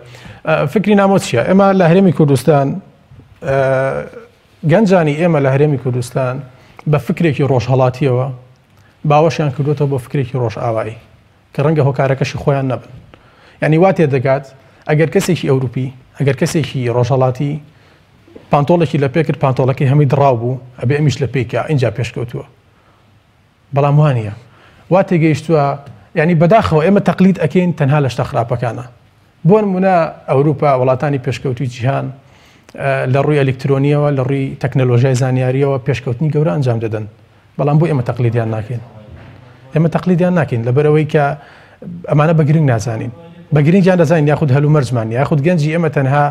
فکری نامۆ چییە؟ ئێمە لە هەرێمی کوردستان گەنجانی ئێمە لە هەرێمی کوردستان بە فکرێکی ڕۆژهەڵاتیەوە باوەشیان کردوێتەوە بۆ فکرێکی ڕۆژئاوایی کە ڕەنگە هۆکارەکەشی خۆیان نەبن. یانی وا تێدەگات ئەگەر کەسێکی ئەوروپی، ئەگەر کەسێکی ڕۆژهەڵاتی پانتۆڵێکی لە پێ کرد، پانتۆڵەکەی هەمووی دڕاو بوو، ئەبێ ئەمیش لە پێی کا، ئینجا پێشکەوتووە. بەڵام وا نییە. وا تێگەیشتووە، یانی بەداخەوە ئێمە تەقلید ئەکەین تەنها لە شتە خراپەکانە. بۆ نموونە ئەوروپا، وڵاتانی پێشکەوتووی جیهان لە ڕووی ئەلیکترۆنییەوە، لە ڕووی تەکنەلۆژیای زانیارییەوە پێشکەوتنی گەورە ئەنجام دەدەن. بەڵام بۆ ئێمە تەقلیدیان ناکەین؟ ئێمە تەقلیدیان ناکەین لەبەرئەوەی کە ئەمانە بە گرنگ نازانین. بە گرنگیان دەزانین یاخود هەلومەرجمان نییە، یاخود گەنجی ئێمە تەنها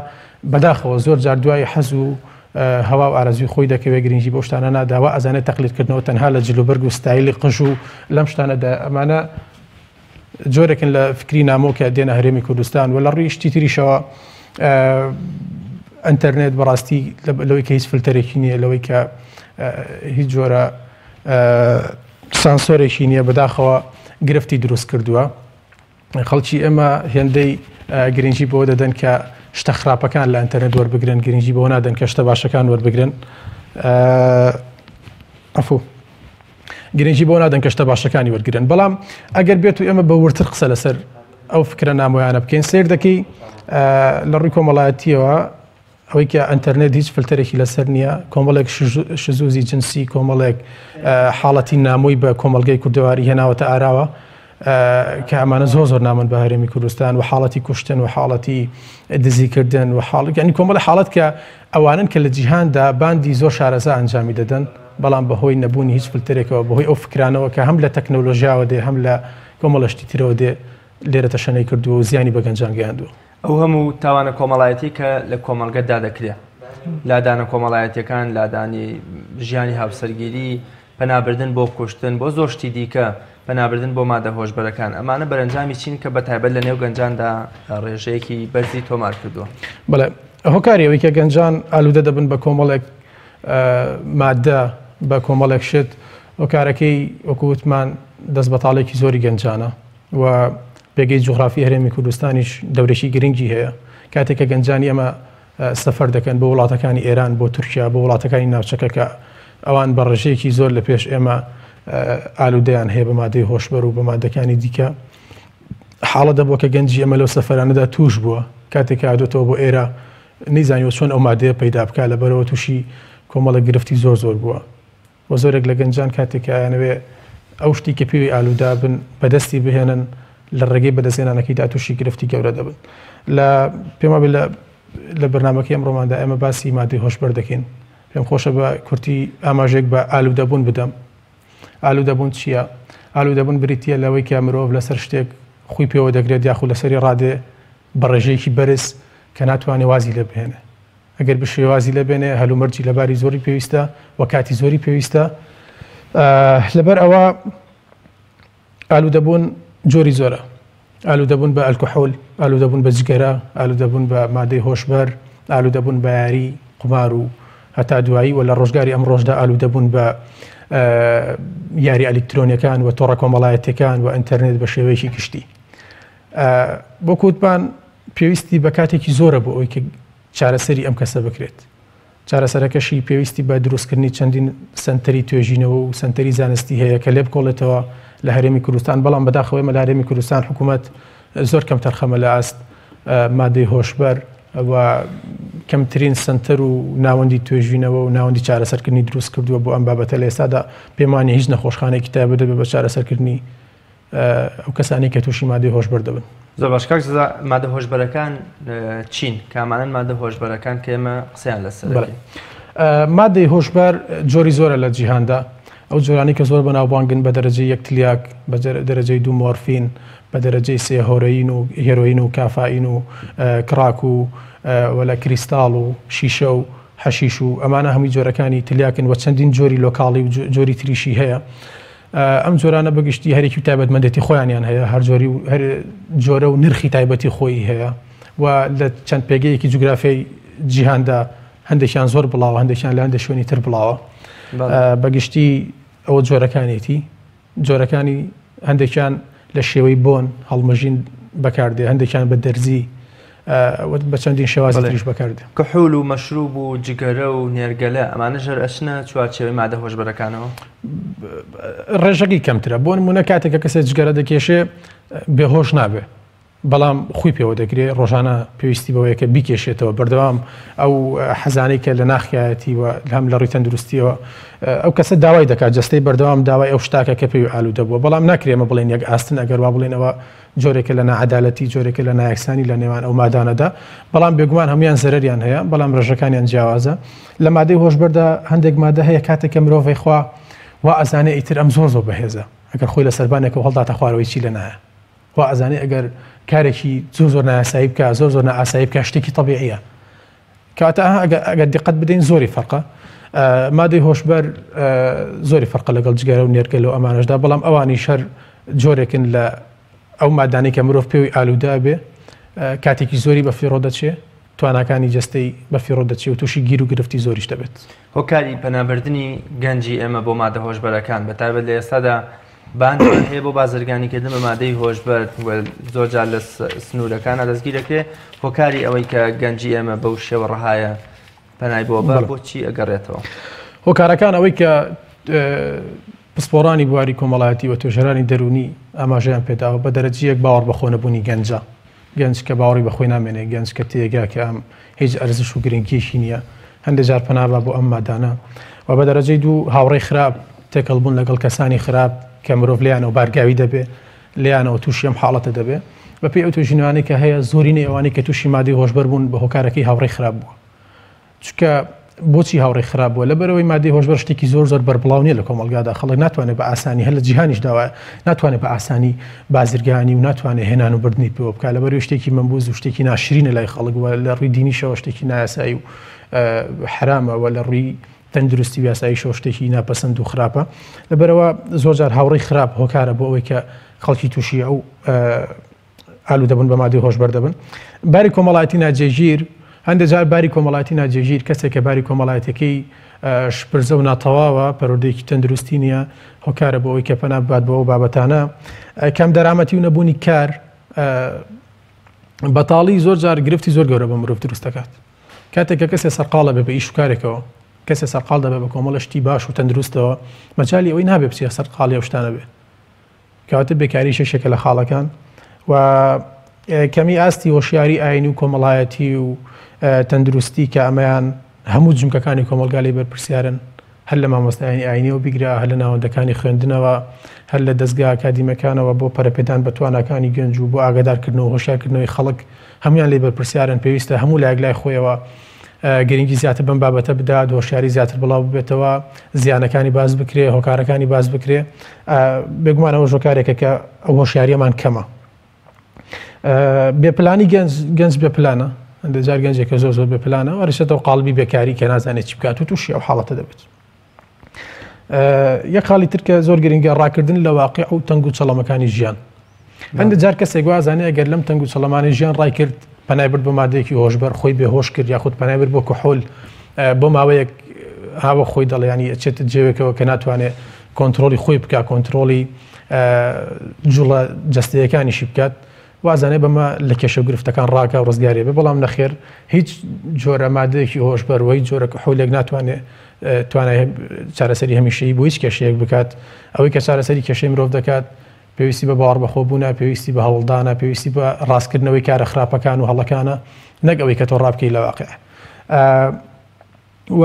بەداخەوە زۆر جار دوای حەز و هەوا و ئارەزووی خۆی دەکەوێت، گرنگی بەو شتانە نادا، وا ئەزانێت تەقلیدکردنەوە تەنها لە جلوبەرگ و ستایلی قژ و لەم شتانەدا. ئەمانە جۆرێکن لە فکری نامۆ کە دێنە هەرێمی کوردستان و لە ڕووی شتی تریشەوە. ئەتەرنێت بەڕاستی لەوەی کە هیچ فلتەرێکی نییە لەوەی کە هیچ جۆرە سانسۆرێکی نییە بەداخەوە گرفتی دروست کردووە. خەڵکی ئێمە هێندەی گرنگی بەوە دەدەن کە شتە خراپەکان لە ئەتەرنێت وەربگرن گرنگی بەوە نادەن کە شتە باشەکان وەربگرن عفو گرنگی بۆ نادەن کە شتە باشەکانی وەرگرن بەڵام ئەگەر بێت و ئێمە بە ورتر قسە لەسەر ئەو فکرە نامۆیانە بکەین سیر دەکەی لە ڕووی کۆمەڵایەتیەوە ئەوەی کە ئەتەرنێت هیچ فلتەرێکی لەسەر نییە کۆمەڵێک شزوزی جنسی کۆمەڵێک حاڵەتی نامۆی بە کۆمەلگەی کوردەواری هێناوەتە ئاراوە کە ئەمانە زۆر زۆر نامن بە هەرێمی کوردستان و حاڵەتی کوشتن و حاڵەتی دزیکردن و حاڵ یعنی کۆمەڵە حاڵەت کە ئەوانن کە لە جیهاندا باندی زۆر شارەزا ئەنجامی دەدەن بەڵام بەهۆی نەبوونی هیچ فلتەرێکەوە بەهۆی ئەو فکرانەوە کە هەم لە تەکنەلۆژیاوە دێ هەم لە کۆمەڵە شتی ترەوە دێ لێرە تەشەنەی کردووە و زیانی بە گەنجان گەیاندووە. ئەو هەموو تاوانە کۆمەڵایەتی کە لە کۆمەڵگەدا دەکرێ، لادانە کۆمەڵایەتیەکان، لادانی ژیانی هاوسەرگیری، پەنابردن بۆ کوشتن، بۆ زۆر شتی دیکە، پەنابردن بۆ مادە هۆشبەرەکان، ئەمانە بەرەنجامی چین کە بە تایبەت لە نێو گەنجاندا ڕێژەیەکی بەرزی تۆمار کردووە؟ بەڵێ، هۆکاری ئەوەی کە گەنجان ئالوودە دەبن بە کۆمەڵێک مادە، بە کۆمەڵێک شت، هۆکارەکەی وەکو وتمان دەست بەتاڵێکی زۆری گەنجانە و پێگەی جوغرافی هەرێمی کوردستانیش دەورێکی گرنگی هەیە. کاتێک کە گەنجانی ئێمە سەفەر دەکەن بۆ وڵاتەکانی ئێران، بۆ تورکیا، بۆ وڵاتەکانی ناوچەکە کە ئەوان بە ڕێژەیەکی زۆر لە پێش ئێمە ئالوودەیان هەیە بە مادەی هۆشبەر و بە مادەکانی دیکە، حاڵە دەبووە کە گەنجی ئێمە لەو سەفەرانەدا تووش بووە. کاتێک کە هاتۆتەوە بۆ ئێرە نەیزانیوە چۆن ئەو مادەیە پەیدا بکا، لەبەرئەوە تووشی کۆمەڵێک گرفتی زۆر زۆر بووە. وە زۆرێک لە گەنجان کاتێک کە ئەیانەوێ ئەو شتی کە پێوی ئالوودە بن بەدەستی بهێنن لە ڕێگەی بەدەستهێنانەکەیدا تووشی گرفتی گەورە دەبن. لە پێم وابێ لە لە بەرنامەکەی ئەمڕۆماندا ئێمە باسی مادەی هۆشبەر دەکەین. پێم خۆشە بە کورتی ئاماژەیەک بە ئالوودەبوون بدەم. ئالوودەبوون چییە؟ ئالوودەبوون بریتییە لەوەی کە مرۆڤ لەسەر شتێک خووی پێوە دەگرێت یاخود لەسەری ڕادێ بە ڕێژەیەکی بەرز کە ناتوانێ وازی لێ بهێنێ. ئەگەر بشێ وازی لێ بێنێ هەلومەرجی لەباری زۆری پێویستە و کاتی زۆری پێویستە. لەبەر ئەوە ئالوودەبوون جۆری زۆرە. ئالوودەبوون بە ئەلکحول، ئالوودەبوون بە جگەرە، ئالوودەبوون بە مادەی هۆشبەر، ئالوودەبوون بە یاری قومار و هەتا دوایی و لە ڕۆژگاری ئەمڕۆشدا ئالوودەبوون بە یاری ئەلیکترۆنیەکان و تۆڕە کۆمەڵایەتیەکان و ئینتەرنێت بە شێوەیەکی گشتی. بۆ کوتمان پێویستی بە کاتێکی زۆرە بۆ ئەوەی کە چارەسەری ئەم کەسە بکرێت. چارەسەرەکەشی پێویستی بە دروستکردنی چەندین سەنتەری توێژینەوە و سەنتەری زانستی هەیە کە لێبکۆڵێتەوە لە هەرێمی کوردستان، بەڵام بەداخەوە ئێمە لە هەرێمی کوردستان حکوومەت زۆر کەمتەرخەمە لە ئاست مادەی هۆشبەر و کەمترین سەنتەر و ناوەندی توێژینەوە و ناوەندی چارەسەرکردنی دروست کردووە بۆ ئەم بابەتە. لە ئێستادا پێمانە هیچ نەخۆشخانەیەکی تایبەت دەبێت بە چارەسەرکردنی ئەو کەسانەی کە تووشی مادەی هۆشبەر دەبن. زۆر باش کاک سزا، مادە هۆشبەرەکان چین؟ کامانەن مادە هۆشبەرەکان کە ئێمە قسەیان لەسەر دەکەین؟ مادەی هۆشبەر جۆری زۆرە لە جیهاندا. ئەو جۆرانەی کە زۆر بەناوبانگن بە دەرەجەی یەک تلیاک، بە دەرەجەی دوو مۆرفین، بە دەرەجەی سێ هۆرەین و هێرۆین و کافاین و کڕاک و وەلا کریستاڵ و شیشە و حەشیش و ئەمانە هەمووی جۆرەکانی تلیاکن و چەندین جۆری لۆکاڵی و جۆری تریشی هەیە. ئەم جۆرانە بە گشتی هەرێکی و تایبەتمەندێتی خۆیانیان هەیە، هەر جۆری و هەر جۆرە و نرخی تایبەتی خۆی هەیە و لە چەند پێگەیەکی جوگرافیای جیهاندا هەندێکیان زۆر بڵاوە، هەندێکیان لە هەندێک شوێنی تر بڵاوە. بە گشتی ئەوە جۆرەکانێتی، جۆرەکانی هەندێکیان لە شێوەی بۆن هەڵمژین بەکاردێ، هەندێکیان بە دەرزی بە چەندین شێوازی تریش بەکاردێ. کحول و مەشروب و جگەرە و نێرگەلە ئەمانەش هەر ئەچنە چوارچێوەی مادە هۆشبەرەکانەوە؟ ڕێژەکەی کەمترە. بۆ نموونە کاتێک کە کەسێک جگەرە دەکێشێ بێهۆش نابێ، بەڵام خوی پێوە دەگرێ، ڕۆژانە پێویستی بەوەیە کە بیکێشێتەوە، بەردەوام ئەو حەزانەی کە لە ناخیایەتی و هەم لە ڕووی تەندروستیەوە ئەو کەسە داوای دەکات، جەستەی بەردەوام داوای ئەو شتاکە کە پێی ئالوودە بووە. بەڵام ناکرێ ئێمە بڵێین یەک ئاستن، ئەگەر وا بڵێین ئەوە جۆرێکە لە ناعەدالەتی، جۆرێکە لە نایەکسانی لە نێوان ئەو مادانەدا، بەڵام بێگومان هەموویان زەرەریان هەیە، بەڵام ڕێژەکانیان جیاوازە. لە مادەی هۆشبەردا هەندێک مادە هەیە کاتێک کە مرۆڤ ئەیخوا وا ئەزانێ ئیتر ئەم زۆر زۆر بەهێزە، ئەگەر خۆی لە سەربانێکەوە هەڵداتە خوارەوە هیچی لێ نایە، وا ئەزانێ ئەگەر کارێکی زۆر زۆر نایاسایی بکا، زۆر زۆر نائاسایی بکا شتێکی تەبیعیە. کەواتە ئەگەر دیقەت بدەین زۆری فەرقە. مادەی هۆشبەر زۆری فەرقە لەگەڵ جگەرە و نێرگەلە و ئەمانەشدا، بەڵام ئەوانیش هەر جۆرێکن لە ئەو مادانەی کە مرۆڤ پێوی ئالوودە بێ، کاتێکی زۆری بە فیڕۆ دەچێ. تواناکانی جەستەی بەفیڕۆ دەچێ و تووشی گیر و گرفتی زۆریش دەبێت. هۆکاری پەنابردنی گەنجی ئێمە بۆ مادە هۆشبەرەکان بە تایبەت لە ئێستادا باندمان هەیە بۆ بازرگانیکردن بە مادەی هۆشبەر و زۆر جار لە سنوورەکانە دەستگیر دەکرێت، هۆکاری ئەوەی کە گەنجی ئێمە بەو شێوە ڕەهایە پەنای بۆ بە بۆچی ئەگەڕێتەوە؟ هۆکارەکان ئەوەی کە پسپۆڕانی بواری کۆمەڵایەتی و توێژەرانی دەروونی ئاماژەیان پێداوە بە دەرەجەیەک باوەڕ بەخۆنەبوونی گەنجە. گەنج کە باوەڕی بە خۆی نامێنێ، گەنج کە تێگا کە ئەم هیچ ئەرزش و گرنگییەکی نییە، هەندێ جار پەنا با بۆ ئەم مادانە و بە دەرەجەی دوو هاوڕێی خراپ، تێکەڵ بوون لەگەڵ کەسانی خراپ کە مرۆڤ لێیانەوە بارگاوی دەبێ، لێیانەوە تووشی ئەم حاڵەتە دەبێ. بە پێی ئەو توێژینەوانەی کە هەیە زۆرینەی ئەوانەی کە تووشی مادەی هۆشبەر بوون بە هۆکارەکەی هاوڕێی خراپ بووە. چونکە بۆچی هاوڕێی خراپ بووە؟ لەبەرئەوەی مادەی هۆشبەر شتێکی زۆر زۆر بەربڵاو نییە لە کۆمەڵگادا، خەڵک ناتوانێت بە ئاسانی هەر لە جیهانیشدا وایە، ناتوانێت بە ئاسانی بازرگانی و ناتوانێت هێنان و بردنی پێوە بکات، لەبەرئەوەی شتێکی مەنبوز و شتێکی ناشرینە لای خەڵک و لە ڕووی دینیشەوە شتێکی نایاسایی و حەرامە و لە ڕووی تەندروستی و یاساییشەوە شتێکی ناپەسەند و خراپە. لەبەرئەوە زۆرجار هاوڕێی خراپ هۆکارە بۆ ئەوەی کە خەڵکی تووشی ئەو ئالوودەبوون بە مادەی هۆشبەر دەبن. باری کۆمەڵایەتی ناجێگیر، هەندێک جار باری کۆمەڵایەتی ناجێگیر کەسێک کە باری کۆمەڵایەتیەکەی شپرزە و ناتەواوە، پەروەردەیەکی تەندروستی نییە، هۆکارە بۆ ئەوەی کە پەنا ببات بۆ ئەو بابەتانە. کەم دەرامەتی و نەبوونی کار، بەتاڵی زۆر جار گرفتی زۆر گەورە بۆ مرۆڤ دروست دەکات. کاتێک کە کەسێ سەرقاڵە بێ بە ئیش و کارێکەوە، کەسێ سەرقاڵ دەبێت بە کۆمەڵە شتی باش و تەندروستەوە، مەجالی ئەوەی نابێ بچێ سەرقاڵی ئەو شتانە بێ. کەواتە بێکاریش یەکێکە لە خاڵەکان و کەمی ئاستی هۆشیاری ئاینی و کۆمەڵایەتی و تەندروستی کە ئەمەیان هەموو جمکەکانی کۆمەڵگا لێی بەرپرسیارن هەر لە مامۆستایانی ئاینیەوە بیگرە هەر لە ناوەندەکانی خوێندنەوە هەر لە دەزگا ئەکادیمەکانەوە بۆ پەرەپێدان بە تواناکانی گەنج و بۆ ئاگادارکردنەوە هۆشیارکردنەوەی خەڵک هەمویان لێی بەرپرسیارن پێویستە هەموو لایەک لای خۆیەوە گرنگی زیاتر بەم بابەتە بدات، هۆشیاری زیاتر بڵاو ببێتەوە، زیانەکانی باس بکرێ، هۆکارەکانی باس بکرێ. بێگومان ئەوەش هۆکارێکە کە ئەو هۆشیاریەمان کەمە. بێپلانی گەنج، گەنج بێپلانە، هەندێک جار گەنجێکە زۆر زۆر بێپلانە، ئەرشێتەوە قاڵبی بێکاری کە نازانێت چی بکات و تووشی ئەو حاڵەتە دەبێت. یەک خاڵی تر کە زۆر گرنگە ڕاکردن لە واقع و تەنگ و چەڵەمەکانی ژیان. هەندێک جار کەسێک وازانێ ئەگەر لەم تەنگ و چەڵەمانەی ژیان ڕای کرد پەنای برد بۆ مادەیەکی هۆشبەر خۆی بێهۆش کرد یاخود پەنای برد بۆ کحول بۆ ماوەیەک هاوە خۆی دەڵێ ینی ئەچێتە جێوێکەوە کە ناتوانێت کۆنتترۆلی خۆی بکات کۆنتترۆلی جوڵە جستەیەکانیشی بکات وازانێ بەمە لە کێشە گرفتەکان ڕاکە و ڕزگاری بێ بەڵام نەخێر هیچ جۆرە مادەیەکی هۆشبەر و هیچ جۆرە کحولێک ناتوانێت توانای چارەسەری هەمیشەیی بۆ هیچ کێشەیەک بکات ئەوەی کە چارەسەری کێشەی مرۆڤ دەکات پێویستی بە باوەڕبەخۆبوونە، پێویستی بە هەوڵدانە، پێویستی بە ڕاستکردنەوەی کارە خراپەکان و هەڵەکانە، نەک ئەوەی کە تۆ ڕابکەی لە واقع. و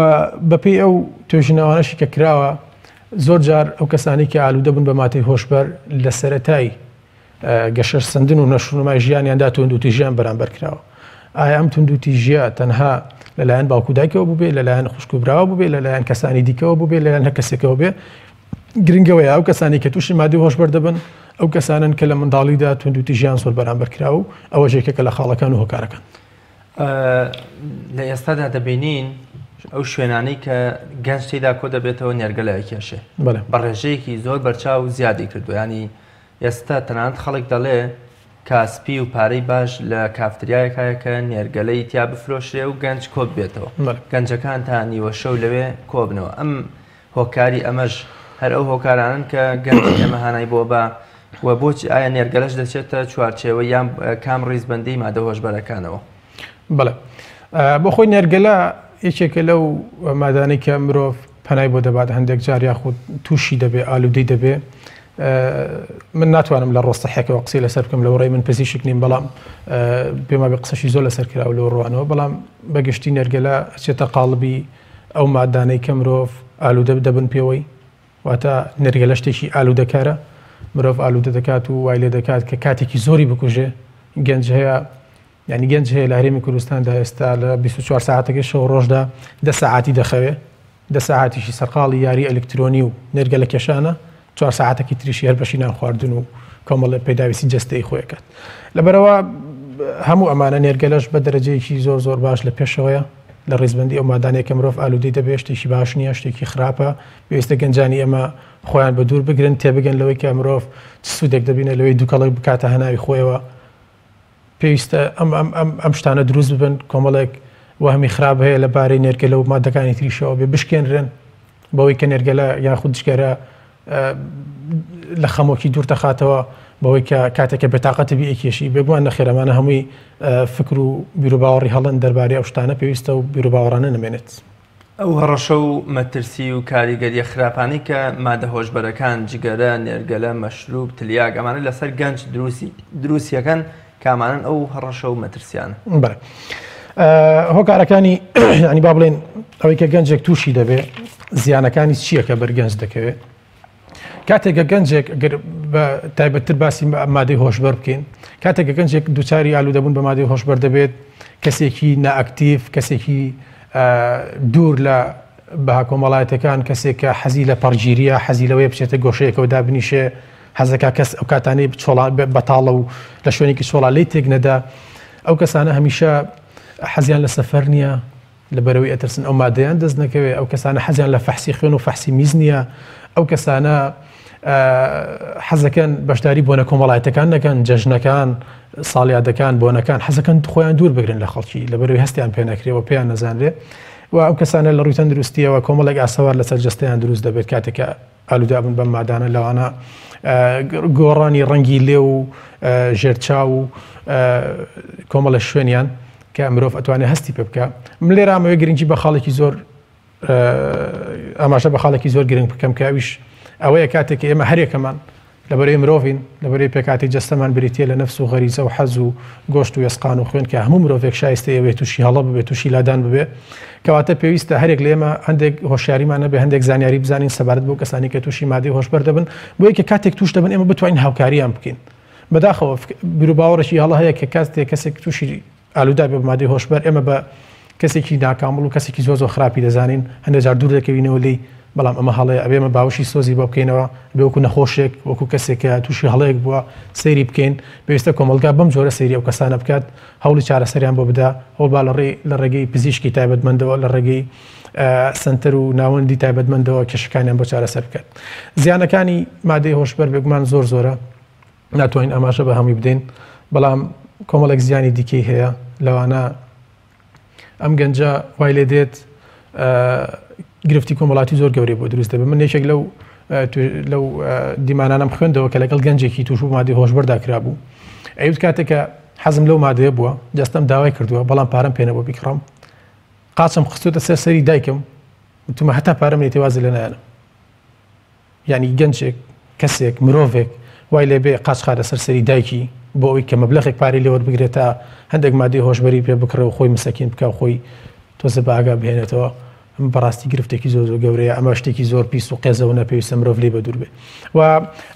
بەپێی ئەو توێژینەوانەشی کە کراوە زۆر جار ئەو کەسانی کە ئالوودە بوون بە مادەی هۆشبەر لە سەرەتای گەشەسەندن و نەشونمای ژیانیاندا توندوتیژیان بەرامبەر کراوە. ئایا ئەم توندوتیژیە تەنها لەلایەن باوک و دایکەوە بووبێ، لەلایەن خوشک و براوە بووبێ، لەلایەن کەسانی دیکەوە بووبێ، لەلایەن هەر کەسێکەوە بێ، گرنگەوەیە ئەو کەسانی کە تووشی مادەی هۆشبەر دەبن ئەو کەسانن کە لە منداڵیدا توندوتیژیان زۆر بەرامبەر کراوە و ئەوەش یەکێکە لە خاڵەکان و هۆکارەکان. لە ئێستادا دەبینین ئەو شوێنانەی کە گەنج تێدا کۆ دەبێتەوە نێرگەلە ئەکێشێ بە ڕێژەیەکی زۆر بەرچاو زیادی کردو ینی ئێستا تەنانەت خەڵک دەڵێ کاسپی و پارەی باش لە کافتریایەک هەیە کە نێرگەلەی تیا بفرۆشرێ و گەنج کۆ ببێتەوە گەنجەکان تا نیوەشەو لەوێ کۆبنەوە ئەم هۆکاری ئەمەش هەر ئەو هۆکارانەن کە گەنجی ئێمە هانای بۆ بە و بۆچی ئایا نێرگەلەش دەچێتە چوارچێوە یان کام ڕیزبەندی مادە هۆشبەرەکانەوە؟ بەڵێ بۆ خۆی نێرگەلە یەکێکە لەو مادانەی کە مرۆڤ پەنای بۆ دەبات هەندێک جار یاخود تووشی دەبێ ئالوودەی دەبێ من ناتوانم لە ڕۆستەحێکەوە قسەی لەسەر بکەم لەوڕێی من پزیشک نیم بەڵام پێما بێ قسەشی زۆر لەسەر کراوە لەو ڕوانەوە بەڵام بەگشتی نێرگەلە ئەچێتە قاڵبی ئەو مادانەی کە مرۆڤ ئالوودە دەبن پێوەی، واتە نێرگەلە شتێکی ئالوودەکارە، مرۆڤ ئالوودە دەکات و وای لێ دەکات کە کاتێکی زۆری بکوژێ، گەنج هەیە یانی گەنج هەیە لە هەرێمی کوردستاندا ئێستا لە 24 ساعتەکەی شەو ڕۆژدا دە سەعاتی دەخەوێ، دە سەعاتیشی سەرقاڵی یاری ئەلکترۆنی و نێرگەلە کێشانە، چوار سەعاتەکی تریشی هەر بەشی نان خواردن و کۆمەڵێ پێداویستی جەستەیی خۆی ئەکات. لەبەرئەوە هەموو ئەمانە نێرگەلەش بە دەرەجەیەکی زۆر زۆر باش لە پێشەوەیە لە ڕیزبەندی ئەو مادانەیە کە مرۆڤ ئالوودەی دەبێت شتێکی باش نییە شتێکی خراپە پێویستە گەنجانی ئێمە خۆیان بە دوور بگرن تێبگەن لەوەی کە مرۆڤ چ سوودێک دەبینێت لەوەی دووکەڵێک بکاتە هەناوی خۆیەوە. پێویستە ئەم ئەم ئەم ئەم شتانە دروست ببن کۆمەڵێک وەهمی خراپ هەیە لە بارەی نێرگەلە و مادەکانی تریشەوە بێ بشکێنرێن بەوەی کە نێرگەلە یاخود جگەرە لە خەمۆکی دوور دەخاتەوە بەوەی کە کاتێک کە بێتاقەتی بی ئەیکێشی بێگومان نەخێر ئەمانە هەمووی فکر و بیروباوەڕی هەڵەن دەربارەی ئەو شتانە پێویستە و بیروباوەڕانە نەمێنێت. ئەو هەڕەشە و مەترسی و کاریگەرییە خراپانەی کە مادە هۆشبەرەکان، جگەرە، نێرگەلە، مەشروب، تلیاک، ئەمانە لەسەر گەنج دروستی دروستیەکەن کامانەن ئەو هەڕەشە و مەترسیانە؟ بەڵێ. هۆکارەکانی یانی با بڵێین ئەوەی کە گەنجێک تووشی دەبێ زیانەکانی چییە کە بەر گەنج دەکەوێت؟ کاتێک کە گەنجێک گەر بە تایبەتتر باسی مادەی هۆشبەر بکەین کاتێک کە گەنجێک دووچاری ئالوودەبوون بە مادەی هۆشبەر دەبێت کەسێکی نائەکتیڤ کەسێکی دوور لە بەها کۆمەڵایەتەکان کەسێک کە حەزی لە پەڕگیریە حەزی لەوەیە بچێتە گۆشەیەکەوە دابنیشێ حەزەکە کەس ئەو کاتانەی چۆڵا بەتاڵە و لە شوێنێکی چۆڵا لی تێک نەدا ئەو کەسانە هەمیشە حەزیان لە سەفەر نییە لەبەرئەوەی ئەترسن ئەو مادەیان دەست نەکەوێ، ئەو کەسانە حەزیان لە فەحسی خوێن و فەحسی میز نییە، ئەو کەسانە حەزەکەن بەشداری بۆنە کۆمەڵایەتەکان نەکەن، جەژنەکان، ساڵیادەکان، بۆنەکان، حەزەکەن خۆیان دوور بگرن لە خەڵکی، لەبەرئەوەی هەستیان پێ نەکرێ و پێیان نەزانرێ و ئەو کەسانە لە ڕووی تەندروستییەوە کۆمەڵێک ئاسەوار لەسەر جەستەیان دروست دەبێت کاتێک کە ئالوودە بن بەم مادانە لەوانە گۆڕانی ڕەنگی لێو و ژێرچاو و کۆمەڵە شوێنیان کە مرۆڤ ئەتوانێت هەستی پێ بکە من لێرە ئەمەوێ گرنگی بە خاڵێکی زۆر ئاماژە بە خاڵێکی زۆر گرنگ بکەم کە ئەویش ئەوەیە کاتێک ئێمە هەرێکەمان لەبەرەی مرۆڤین، لەبەرەی پێکهاتەی جەستەمان بریتییە لە نەفس و غەریزە و حەز و گۆشت و ئێسقان و خوێن کە هەموو مرۆڤێک شایستەی ئەوەیە تووشی هەڵە ببێت، تووشی لادان ببێت. کەواتە پێویستە هەرێک لە ئێمە هەندێک هۆشیاریمان هەبێت، هەندێک زانیاری بزانین سەبارەت بەو کەسانەی کە تووشی مادەی هۆشبەر دەبن، بۆیە کە کاتێک تووش دەبن ئێمە بتوانین هاوکارییان بکەین. بەداخەوە بیروباوەڕێکی هەڵە هەیە کە کاتێک کەسێک تووشی ئالوودە بێ بە مادەی هۆشبەر ئێمە بە کەسێکی ناکامڵ و کەسێکی زۆر زۆر خراپی دەزانین، هەندێک جار دوور دەکەوینەوە لێی، بەڵام ئەمە هەڵەیە، ئەبێ ئێمە باوەشی سۆزی بۆ بکەینەوە، ئەبێ وەکو نەخۆشێک، وەکو کەسێک کە تووشی هەڵەیەک بووە سەیری بکەین، پێویستە کۆمەڵگا بەم جۆرە سەیری ئەو کەسانە بکات، هەوڵی چارەسەریان بۆ بدا، هەوڵ با لە ڕێی لە ڕێگەی پزیشکی تایبەتمەندەوە، لە ڕێگەی سەنتەر و ناوەندی تایبەتمەندەوە کێشەکانیان بۆ چارەسەر بکات. زیانەکانی مادەی هۆشبەر بێگومان زۆر زۆرە. ناتوانین ئاماژە بە هەمووی بدەین، بەڵام کۆمەڵێک زیانی دیکەی هەیە، لەوانە ئەم گەنجە وای لێ دێت گرفتی کۆمەڵاتی زۆر گەورەی بۆ دروست دەبێت. من یەکێک لەو لەو دیمانانم خوێندەوە کە لەگەڵ گەنجێکی تووشبوو مادەی هۆشبەردا کرابوو. ئەیوت کاتێک کە حەزم لەو مادەیە بووە، جەستەم داوای کردووە، بەڵام پارەم پێ نەبوو بیکڕم. قاچم خستووەتە سەر سەری دایکم، وتومە هەتا پارەم نەیتێ وازی لێ نایەنم. یانی گەنجێک، کەسێک، مرۆڤێک وای لێ بێ قاچ خاتە سەر سەری دایکی بۆ ئەوەی کە مەبلەغێک پارەی لێ وەربگرێ تا هەندێک مادەی هۆشبەری پێ بکڕێ و خۆی مسەکین بکا و خۆی تۆزێ بە ئاگا بهێنێتەوە، ئەمە بەڕاستی گرفتێکی زۆر زۆر گەورەیە، ئەمە شتێکی زۆر پیس و قێزەونە پێویستە مرۆڤ لێی بەدوور بێ. و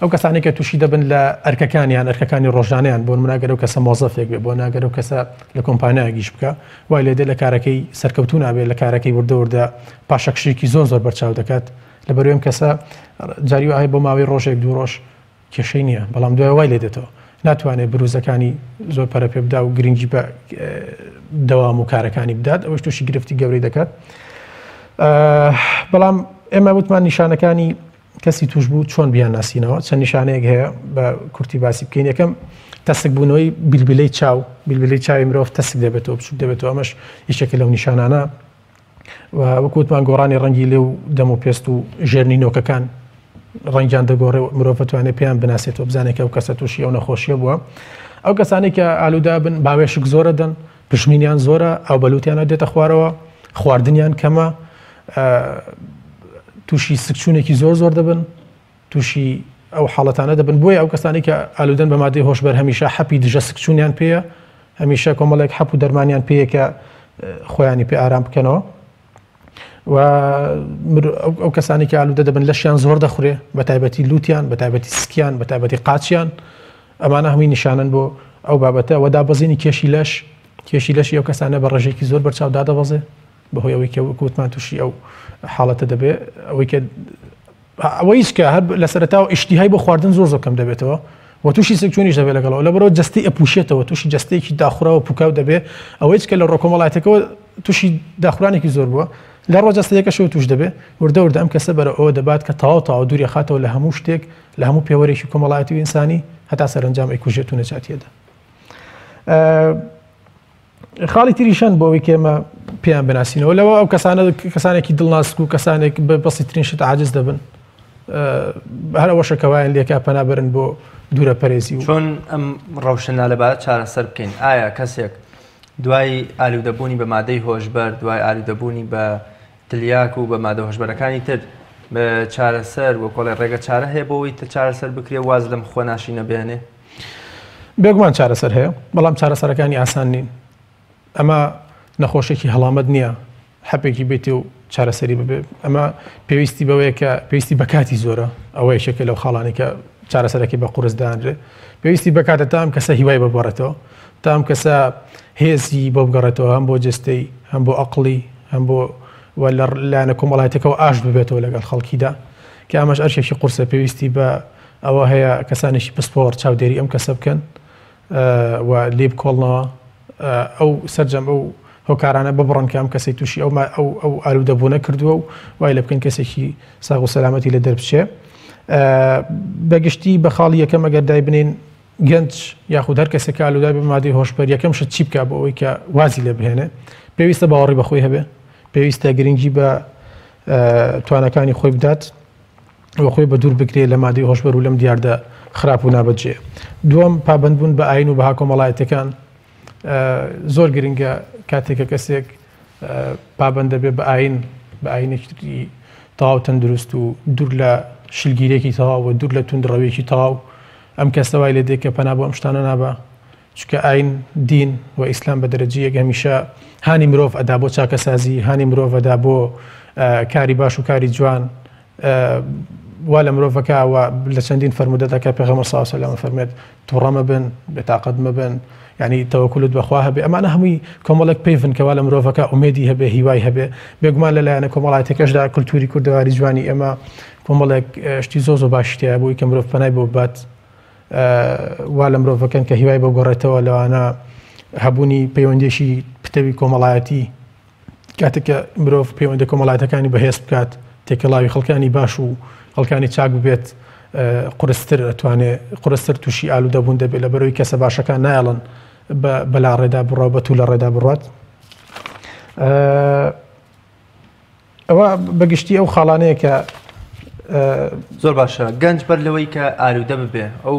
ئەو کەسانەی کە تووشی دەبن لە ئەرکەکانیان، ئەرکەکانی ڕۆژانەیان، بۆ نموونە ئەگەر ئەو کەسە مۆزەفێک بێ، بۆ نموونە ئەگەر ئەو کەسە لە کۆمپانیایەک ئیش بکا، وای لێ دێ لە کارەکەی سەرکەوتوو نابێ، لە کارەکەی وردە وردە پاشەکشەیەکی زۆر زۆر بەرچاو دەکات. لەبەرئەوەی ئەم کەسە جاری وایە بۆ ماوەی ڕۆژێک دوو ڕۆژ کێشەی نییە، بەڵام دوای وای لێ دێتەوە ناتوانێت بروزەکانی زۆر پەرە پێ بدا و گرنگی بە دەوام و کارەکانی بدات، ئەوەش تووشی گرفتی گەورەی دەکات. بەڵام ئێمە وتمان نیشانەکانی کەسی توش بوو چۆن بیان ناسینەوە، چەند نیشانەیەک هەیە بە کورتی باسی بکەین. یەکەم تەسک بوونەوەی بیلبیلەی چاو، بیلبیلەی چاوی مرۆڤ تەسک دەبێتەوە، بچوک دەبێتەوە، ئەمەش یەکێکە لەو نیشانانە. و وەکو وتمان گۆڕانی ڕەنگی لێو و دەم و پێست و ژێر نینۆکەکان ڕەنگیان دەگۆڕێ و مرۆڤ بتوانێت پێیان بناسێتەوە بزانێت کە ئەو کەسە تووشی ئەو نەخۆشیە بووە. ئەو کەسانەی کە ئالوودە بن باوێشک زۆرە دەن، پژمینیان زۆرە، ئاو بەلووتیانە دێتە خوارەوە، خواردنیان کەمە، تووشی سکچوونێکی زۆر زۆر دەبن، تووشی ئەو حاڵەتانە دەبن. بۆیە ئەو کەسانەی کە ئالوودەن بە مادەی هۆشبەر هەمیشە حەپی دژە سکچوونیان پێیە، هەمیشە کۆمەڵێک حەپ و دەرمانیان پێیە کە خۆیانی پێ ئارام بکەنەوە. و ئەو کەسانی کە ئالوودە دەبن لەشیان زۆر دەخورێ، بە تایبەتی لوتیان، بە تایبەتی سکیان، بە تایبەتی قاچیان. ئەمانە هەمووی نیشانەن بۆ ئەو بابەتە. و دابەزینی کێشی لەش، کێشی لەشی ئەو کەسانە بە ڕێژەیەکی زۆر بەرچاو دادەبەزێ بەهۆی ئەوەی کە وەک وتمان تووشی ئەو حاڵەتە دەبێ. ئەوەی کە ئەوەیش کە هەر لە سەرەتاوە ئیشتیهای بۆ خواردن زۆر زۆر کەم دەبێتەوە و تووشی سکچوونیش دەبێت لەگەڵەوە، لەبەرئەوە جەستەی ئەپوشێتەوە، تووشی جەستەیەکی داخوراو و پوکاو دەبێت. ئەوەیش کە لە ڕووە کۆمەڵایەتیەکەوە تووشی داخورانێکی زۆر بووە، لە ڕووە جەستەیەکەشەوە تووش دەبێت. وردە وردە ئەم کەسە بەرەو ئەوە دەبات کە تەواو تەواو دووری ئەخاتەوە لە هەموو شتێک، لە هەموو پێوەرێکی کۆمەڵایەتی و ئینسانی، هەتا سەرەنجام ئەیکوژێت و نەجاتی ئەدا. خاڵی تریشن بۆ ئەوەی کە ئێمە پێیان بناسینەوە لەوە ئەو کەسانە کەسانێکی دڵناسک و کەسانێک بە بەسیترین شت عاجز دەبن هەر ئەوەشە کە وایان لێکا پەنا بەرن بۆ دوورە پەرێزی و چۆن ئەم ڕەوشە نالەبارە چارەسەر بکەین؟ ئایا کەسێک دوای ئالوودەبوونی بە مادەی هۆشبەر، دوای ئالوودەبوونی بە تلیاک و بە مادە هۆشبەرەکانی تر چارەسەر وەکۆڵێ ڕێگە چارە هەیە بۆ ئەوەی چارەسەر بکرێ واز لەم خۆناشینە بێنێ؟ بێگومان چارەسەر هەیە، بەڵام چارەسەرەکانی ئاسان نین. ئەمە نەخۆشێکی هەڵامەت نییە حەپێکی بێتێ و چارەسەری ببێ. ئەمە پێویستی بەوەیە کە پێویستی بە کاتی زۆرە. ئەوە یەکێکە لەو خاڵانەی کە چارەسەرەکەی بە قورس دانرێ. پێویستی بە کاتە تا ئەم کەسە هیوای بۆ بگەڕێتەوە، تا ئەم کەسە هێزی بۆ بگەڕێتەوە، هەم بۆ جەستەی، هەم بۆ ئەقڵی، هەم بۆ و لە لایەنە کۆمەڵایەتیەکەوە ئاشت ببێتەوە لەگەڵ خەڵکیدا، کە ئەمەش ئەرکێکی قورسە. پێویستی بە ئەوە هەیە کەسانێکی پسپۆڕ چاودێری ئەم کەسە بکەن و لێی بکۆڵنەوە، ئەو سەرجەم ئەو هۆکارانە ببڕن کە ئەم کەسەی تووشی ئەو ئەو ئەو ئالوودەبوونە کردووە و وای لێ بکەن کەسێکی ساغ و سەلامەتی لێ دەربچێ. بەگشتی بە خاڵی یەکەم ئەگەر دایبنێین گەنج یاخود هەر کەسێک کە ئالوودە بە مادەی هۆشبەر یەکەم شت چی بکا بۆ ئەوەی کە وازی لێ بهێنێ؟ پێویستە باوەڕی بە خۆی هەبێ، پێویستە گرنگی بە تواناکانی خۆی بدات و خۆی بە دوور بگرێ لە مادەی هۆشبەر و لەم دیاردە خراپ و نابەجێ. دووەم، پابەندبوون بە ئایین و بەها کۆمەڵایەتیەکان زۆر گرنگە. کاتێک کە کەسێک پابەند دەبێت بە ئایین، بە ئایینێکی تەواو تەندروست و دوور لە شلگیرێکی تەواو و دوور لە توندڕەویەکی تەواو، ئەم کەسە وای لێ دێ کە پەنا بۆ ئەم شتانە نابا، چونکە ئایین، دین، و ئیسلام بە دەرەجەی یەک هەمیشە هانی مرۆڤ ئەدا بۆ چاکەسازی، هانی مرۆڤ ئەدا بۆ کاری باش و کاری جوان، وا لە مرۆڤ ئەکا و لە چەندین فەرموودەدا کە پێغەمبەر صلی اللە علیه و سلم ئەفەرموێت توڕە مەبن، بێتاقەت مەبن، یعنی تەوەکولت بە خوا هەبێ. ئەمانە هەمووی کۆمەڵێک پەیڤن کە وا لە مرۆڤەکە ئومێدی هەبێ، هیوای هەبێ. بێگومان لە لایەنە کۆمەڵایەتیەکەشدا کولتوری کوردەواری جوانی ئێمە کۆمەڵێک شتی زۆر زۆر باشی تیایە بۆ ئەوەی کە مرۆڤ پەنای بۆ ببات، وا لە مرۆڤەکەن کە هیوای بۆ گەڕێتەوە، لەوانە هەبوونی پەیوەندیەکی پتەوی کۆمەڵایەتی. کاتێک کە مرۆڤ پەیوەندە کۆمەڵایەتەکانی بەهێز بکات، تێکەڵاوی خەڵکانی باش و خەڵکانی چاک ببێت، قورستر ئەتوانێ قورستر تووشی ئالوودەبوون دەبێت، لەبەرەوەی کەسە باشەکان نایەڵن بە بەلاڕێدا بڕوا و بە توولە ڕێدا بڕوات. ئەوە بەگشتی ئەو خاڵانەیە کە زۆر باشە. گەنج بەر لەوەی کە ئالوودە ببێ ئەو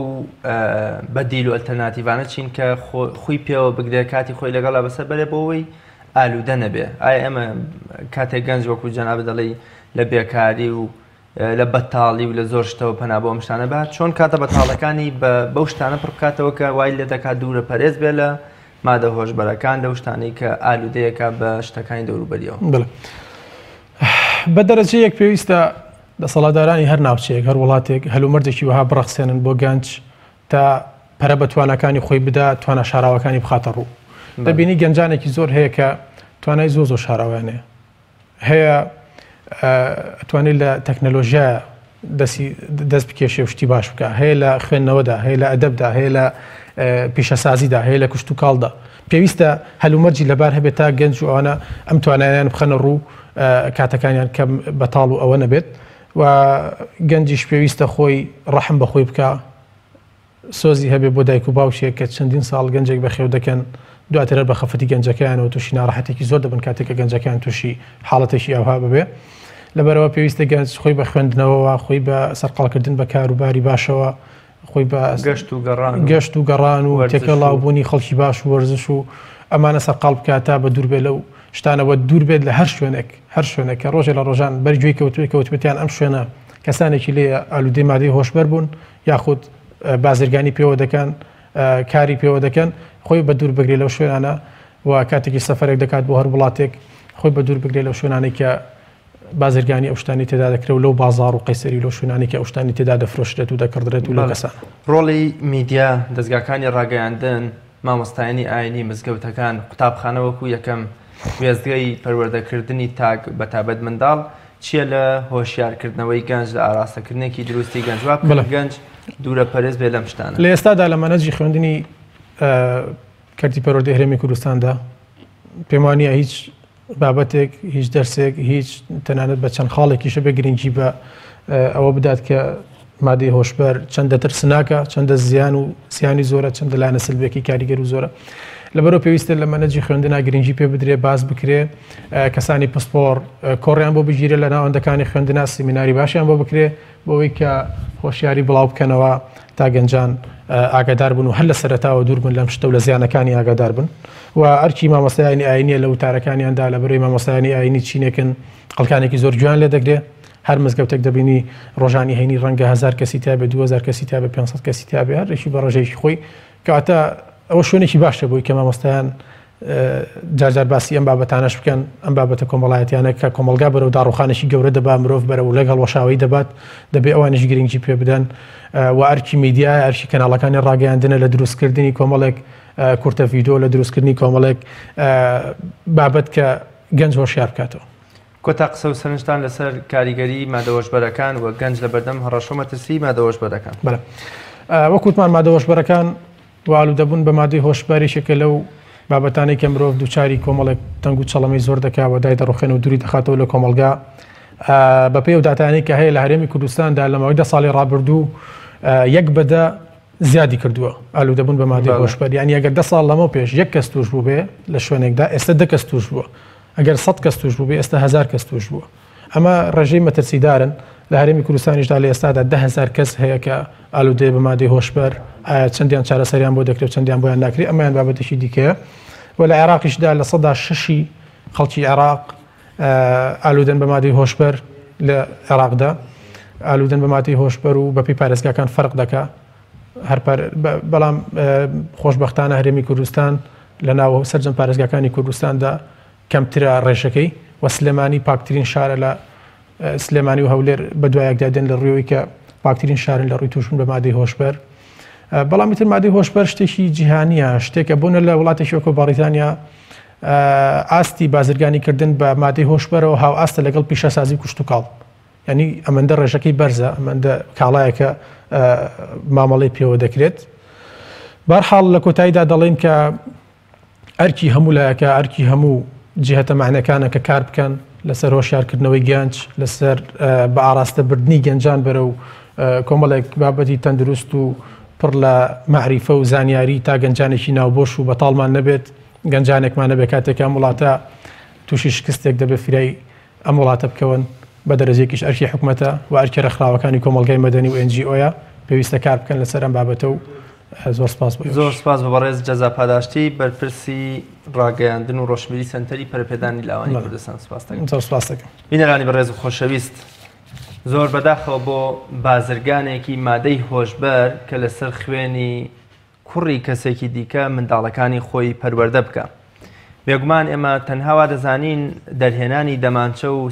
بەدیل و ئەلتەرناتیڤانە چین کە خۆی پێوە بگرێ، کاتی خۆی لەگەڵا بەسەر بەرێ بۆ ئەوەی ئالوودە نەبێ؟ ئایا ئێمە کاتێک گەنج وەکو جەنابت دەڵێی لە بێکاری و لە بەتاڵی و لە زۆر شتەوە پەنا بۆ ئەم شتانە بات، چۆن کاتە بەتاڵەکانی بەو شتانە پڕ بکاتەوە کە وای لێ دەکات دوورە پەرێز بێ لە مادە هۆشبەرەکان، لەو شتانەی کە ئالوودەیەکە بە شتەکانی دەوروبەریەوە؟ بەڵێ، بە دەرەجە یەک پێویستە دەسەڵاتدارانی هەر ناوچەیەک، هەر وڵاتێک هەلومەرجێکی وەها بڕەخسێنن بۆ گەنج تا پەرە بە تواناکانی خۆی بدا، توانا شاراوەکانی بخاتە ڕوو. دەبینی گەنجانێکی زۆر هەیە کە توانای زۆر زۆر شاراوەیان هەیە، هەیە ئەتوانێت لە تەکنەلۆژیا دەستی دەست بکێشێ و شتی باش بکە، هەیە لە خوێندنەوەدا، هەیە لە ئەدەبدا، هەیە لە پیشەسازیدا، هەیە لە کشتوکاڵدا. پێویستە هەلومەرجی لەبار هەبێت تا گەنج و ئەوانە ئەم توانایان بخەنە ڕوو، کاتەکانیان کەم بەتاڵ و ئەوە نەبێت. و گەنجیش پێویستە خۆی ڕەحم بە خۆی بکا، سۆزی هەبێ بۆ دایک و باوکێک کە چەندین ساڵ گەنجێک بەخێو دەکەن، دواتر هەر بە خەفەتی گەنجەکەیانەوە تووشی ناڕەحەتێکی زۆر دەبن کاتێک کە گەنجەکەیان تووشی حاڵەتێکی ئاوها ببێ. لەبەرئەوە پێویستە گەنج خۆی بە خوێندنەوەوە، خۆی بە سەرقاڵکردن بە کاروباری باشەوە، خۆی بە گەشت و گەڕان و گەشت و گەڕان و وەرزش و تێکەڵاوبوونی خەڵکی باش و وەرزش و ئەمانە سەرقاڵ بکات تا بە دوور بێت لەو شتانەوە، دوور بێت لە هەر شوێنێک، هەر شوێنێک کە ڕۆژێ لە ڕۆژان بەر گوێی کەوتبێ کەوتبێتیان ئەم شوێنە کەسانێکی لێیە ئالوودەی مادەی هۆشبەر بوون یاخود بازرگانی پێوە دەکەن، کاری پێوە دەکەن، خۆی بە دوور بگرێت لەو شوێنانە و کاتێکی سەفەرێک دەکات بۆ هەر وڵاتێک خۆی بە دوور بگرێت لەو شوێنانەی کە بازرگانی ئەو شتانی تێدا دەکرێت و لەو بازاڕ و قەیسەری و لەو شوێنانەی کە ئەو شتانی تێدا دەفرۆشرێت و دەکڕدرێت و لەو کەسانە. ڕۆڵی میدیا، دەزگاکانی ڕاگەیاندن، مامۆستایانی ئاینی، مزگەوتەکان، قوتابخانە وەکو یەکەم وێستگەی پەروەردەکردنی تاک بەتایبەت منداڵ، چییە لە هۆشیارکردنەوەی گەنج، لە ئاراستەکردنێکی دروستی گەنج، وا بکەن گەنج دوورە پەرێز بێ لەم شتانە؟ لە ئێستادا لە مەنهەجی خوێندنی کەرتی پەروەردەی هەرێمی کوردستاندا پێم وانییە هیچ بابەتێک، هیچ دەرسێک، هیچ تەنانەت بە چەند خاڵێکیشە بێ گرنگی بە ئەوە بدات کە مادەی هۆشبەر چەندە ترسناکە، چەندە زیان و زیانی زۆرە، چەندە لایەنە سلبیەکەی کاریگەر و زۆرە. لەبەرئەوە پێویستە لە مەنەجی خوێندنا گرنگی پێ بدرێ، باس بکرێ، کەسانی پسپۆڕ کۆڕیان بۆ بگیرێ لە ناوەندەکانی خوێندنا سیمیناری باشیان بۆ بکرێ بۆ ئەوەی کە هۆشیاری بڵاو بکەنەوە تا گەنجان ئاگادار بن و هەر لە سەرەتاوە دوور بن لەم شتە و لە زیانەکانی ئاگادار بن و ئەرکی مامۆستایانی ئاینیە لە وتارەکانیاندا لەبەرەی مامۆستایانی ئاینی چینێکن خەڵکانێکی زۆر گوێیان لێ دەگرێ هەر مزگەوتێک دەبینی ڕۆژانی هەینی ڕەنگە 1000 کەسی تیا بێ 2000 کەسی تیا بێ 500 کەسی تیا بێ هەر یەکی بە ڕێژەیەکی خۆی کەواتە ئەوە شوێنێکی باشە بۆی کە مامۆستایان جارجار باسی ئەم بابەتانەش بکەن ئەم بابەتە کۆمەڵایەتیانە کە کۆمەڵگا بەرەو داڕوخانێکی گەورە دەبا مرۆڤ بەرەو لەگەڵ وەشاوەی دەبات دەبێ ئەوانیش گرنگی پێ بدەن و ئەرکی میدیا ئەرکی کەناڵەکانی ڕاگەیاندنە لە دروستکردنی کۆمەڵێک کورتە ڤیدۆ لە دروستکردنی کۆمەڵێک بابەت کە گەنج هۆشیار بکاتەوە. کۆتا قسە و سەرنجتان لەسەر کاریگەری مادە هۆشبەرەکان و گەنج لەبەردەم هەڕەشە و مەترسیی مادە هۆشبەرەکان. بەڵێ وەک وتمان مادە هۆشبەرەکان و ئالوودەبوون بە مادەی هۆشبەر یەکێکە لەو بابەتانەی کە مرۆڤ دووچاری کۆمەڵێک تەنگ و چەڵەمەی زۆر دەکا و دایدەڕوخێن و دووری دەخاتەوە لە کۆمەڵگا. بەپێی ئەو داتایانەی کە هەیە لە هەرێمی کوردستاندا لە ماوەی 10 ساڵی ڕابردوو یەک بە دە زیادی کردووە ئالوودەبوون بە مادەی هۆشبەر یانی ئەگەر 10 ساڵ لەمەو پێش یەک کەس تووش بووبێ لە شوێنێکدا ئێستا 10 کەس تووش بووە ئەگەر 100 کەس تووش بووبێ ئێستا 1000 کەس تووش بووە ئەمە ڕێژەی مەترسیدارن لە هەرێمی کوردستانیشدا لە ئێستادا 10,000 کەس هەیە کە ئالوودەیە بە مادەی هۆشبەر ئایا چەندیان چارەسەریان بۆ دەکرێت و چەندیان بۆیان ناکرێت ئەمەیان بابەتێکی دیکەیە و لە عێراقیشدا 6% خەڵکی عێراق ئالوودەن بە مادەی هۆشبەر لە عێراقدا ئالوودەن بە مادەی هۆشبەر و بەپێی پارێزگاکان فەرق دەکا هەر بەڵام خۆشبەختانە هەرێمی کوردستان لە ناو سەرجەم پارێزگاکانی کوردستاندا کەمترە ڕێژەکەی و سلێمانی پاکترین شارە لە سلێمانی و هەولێر بەدوایەکدا دێن لە ڕووی کە پاکترین شارن لە ڕووی تووشبوون بە مادەی هۆشبەر بەڵام ئیتر مادەی هۆشبەر شتێکی جیهانیە شتێکە بوونە لە وڵاتێکی وەکو بەڕیتانیا ئاستی بازرگانیکردن بە مادەی هۆشبەرەوە هاوئاستە لەگەڵ پیشەسازی کشتتوکاڵ ینی ئەمەندە ڕێژەکەی بەرزە ئەمەندە کاڵایەکە مامەڵەی پێوە دەکرێت بارحاڵ لە کۆتاییدا دەڵێن کە ئەرکی هەموو لایەکە، ئەرکی هەموو جیهەتە مەعنەکانە کە کار بکەن لەسەر هۆشیارکردنەوەی گەنج، لەسەر بە ئاراستە بردنی گەنجان بەرەو کۆمەڵێک بابەتی تەندروست و پڕ لە مەعریفە و زانیاری تا گەنجانێکی ناوبۆش و بەتاڵمان نەبێت، گەنجانێکمان نەبێت کاتێک ئەم وڵاتە تووشی شکستێک دەبێت فریای ئەم وڵاتە بکەون، بە دەرەجەیەکیش ئەرکی حکومەتە و ئەرکی ڕێکخراوەکانی کۆمەڵگای مەدەنی و NGO یە، پێویستە کار بکەن لەسەر ئەم بابەتە و زۆر سپاس بۆ ئێوەش. زۆر سپاس بۆ بەڕێز جەزا پاداشتی بەرپرسی ڕاگەیاندن و ڕۆشنبیری سەنتەری پەرەپێدانی لاوانی کوردستان. سپاس دەکەم. زۆر سپاس دەکەم. بینەرانی بەڕێز و خۆشەویست، زۆر بەداخەوە بۆ بازرگانێکی مادەی هۆشبەر کە لەسەر خوێنی کوڕی کەسێکی دیکە منداڵەکانی خۆی پەروەردە بکا. بێگومان ئێمە تەنها وا دەزانین دەرهێنانی دەمانچە و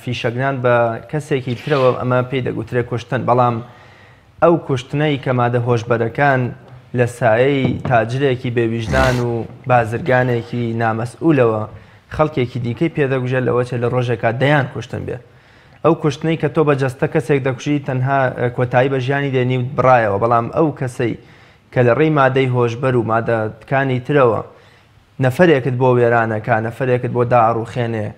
فیشەکنان بە کەسێکی ترەوە ئەمە پێی دەگوترێ کوشتن، بەڵام ئەو کوشتنەی کە مادە هۆشبەرەکان لە سایەی تاجرێکی بێویژدان و بازرگانێکی نامەسئولەوە خەڵکێکی دیکەی پێدەگوژێت لەوەچێ لە ڕۆژێکا دەیان کوشتن بێ. ئەو کوشتنەی کە تۆ بە جەستە کەسێک دەکوژی تەنها کۆتایی بە ژیانی دێنی و بڕایەوە، بەڵام ئەو کەسەی کە لە ڕێی مادەی هۆشبەر و مادەکانی ترەوە نەفەرێکت بۆ وێرانەکا، نەفەرێکت بۆ دائەڕوخێنێ،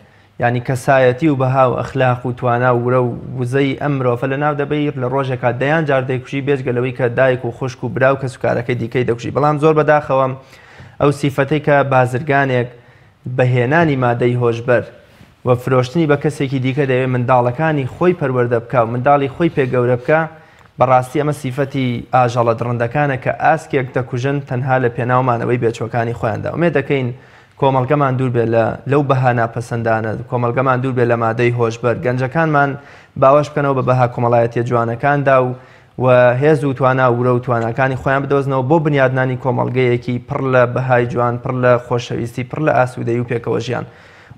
یانی کەسایەتی و بەها و ئەخلاق و توانا و ورە و وزەی ئەم مرۆڤە لەناو دەبەی، لە ڕۆژێکا دەیان جار دەیکوژی بێجگە لەوەی کە دایک و خوشک و برا و کەسوکارەکەی دیکەی دەکوژی. بەڵام زۆر بەداخەوە ئەو سیفەتەی کە بازرگانێک بە هێنانی مادەی هۆشبەر و فرۆشتنی بە کەسێکی دیکە دەیەوێت منداڵەکانی خۆی پەروەردە بکا و منداڵی خۆی پێ گەورە بکا، بەڕاستی ئەمە سیفەتی ئاژەڵە دڕندەکانە کە ئاسکێک دەکوژن تەنها لە پێناو مانەوەی بێچوەکانی خۆیاندا. ئومێد دەکەین کۆمەڵگەمان دوور بێت لە لەو بەها ناپەسەندانە، کۆمەڵگەمان دوور بێت لە مادەی هۆشبەر، گەنجەکانمان باوەش بکەنەوە بە بەها کۆمەڵایەتیە جوانەکاندا و و هێز و توانا و ورە و تواناکانی خۆیان بدۆزنەوە بۆ بنیادنانی کۆمەڵگەیەکی پڕ لە بەهای جوان، پڕ لە خۆشەویستی، پڕ لە ئاسوودەیی و پێکەوە ژیان.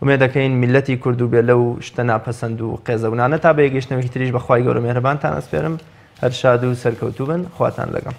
ئومێد دەکەین میللەتی کورد و بێ لەو شتە ناپەسەند و قێزەونانە تا بە یەکگەیشتنەوەیەکی تریش بە خوای گەورە مێهرەبانتان ئەسپێرم. هەر شاد و سەرکەوتوو بن. خواتان لەگەڵ.